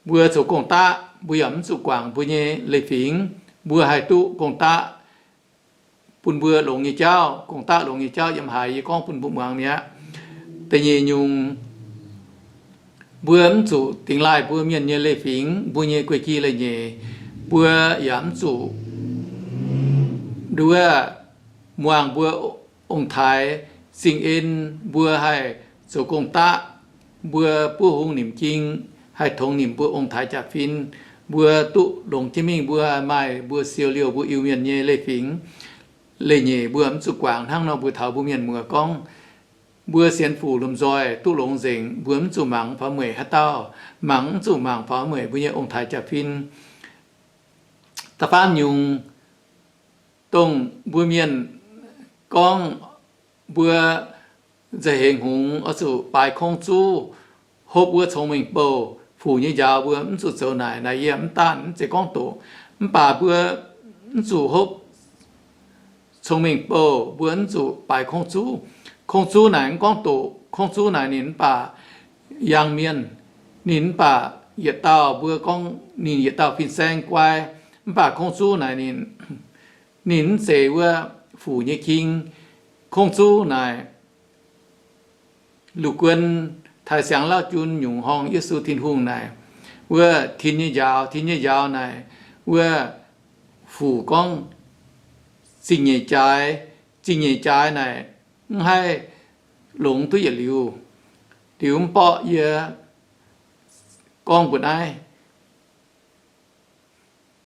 mbuo zoux gong-daqv, mbuo yaac mv zuqc guangc mbuo nyei leiz-fingx, mbuo haih duqv gong-daqv bun mbuo longx nyei jauv, gong-daqv longx nyei jauv yiem haaix, yie gorngv bun mbuo muangx mi'aqv. Da'nyeic nyungc, mbuo mv zuqc dingx laaih mbuo mienh nyei leiz-fingx, mbuo nyei guei-gi leiz-nyeic. Mbuo yaac mv zuqc nduov muangx mbuo ong-taaix zingh en, mbuo haih zoux gong-daqv, mbuo buov hung nimc ging, haih tongx nimc mbuo ong-taaix jaax-fin, mbuo duqv longx jienv mingh, mbuo maaih mbuo siou liouh mbuo Iu-Mienh nyei leiz-fingx leiz-nyeic, mbuo mv zuqc guangc. Hnangv nor mbuo taux mbuo mienh muoz gorngv, mbuo sienx Fuc lomh nzoih duqv longx nzengc, mbuo mv zuqc mangc faaux mueic haaix dauh, mangc mv zuqc mangc faaux mueic mbuo nyei ong-taaix jaax-fin. Da'faam nyungc, dongh mbuo mienh gorngv mbuo nza'hengx hngongx oix zuqc baaix kongv zuv, hopv wuov cong-mengh bou. Fuc nyei njaaux mbuo mv zuqc zoux naaic. Naaic yie mv daanh mv zeiz gorngv doqc, mv baac mbuo mv zuqc hopv cong-mengh bou, mbuo mv zuqc baaix kongv zuv. Kongv zuv naaic mv gorngv doqc, kongv zuv naaic ninh mv baac yangh mienh, ninh mv baac yietc dauh mbuo gorngv ninh yietc dauh fin-saeng guai, mv baac kongv zuv naaic ninh, ninh mv zeiz wuov Fuc nyei king. Kongv zuv naaic, Lu Guon Taaix Siangx Lauv Jun nyungc horngh Yesu Tin-Hungh naaic, wuov tin nyei njaaux, tin nyei njaaux naaic, wuov Fuc gorngv zingh nyeic jaaix, zingh nyeic jaaix naaic mv haih longx duqv yietc liuz. Liuz mv borqv yie gorngv mbuo naaiv,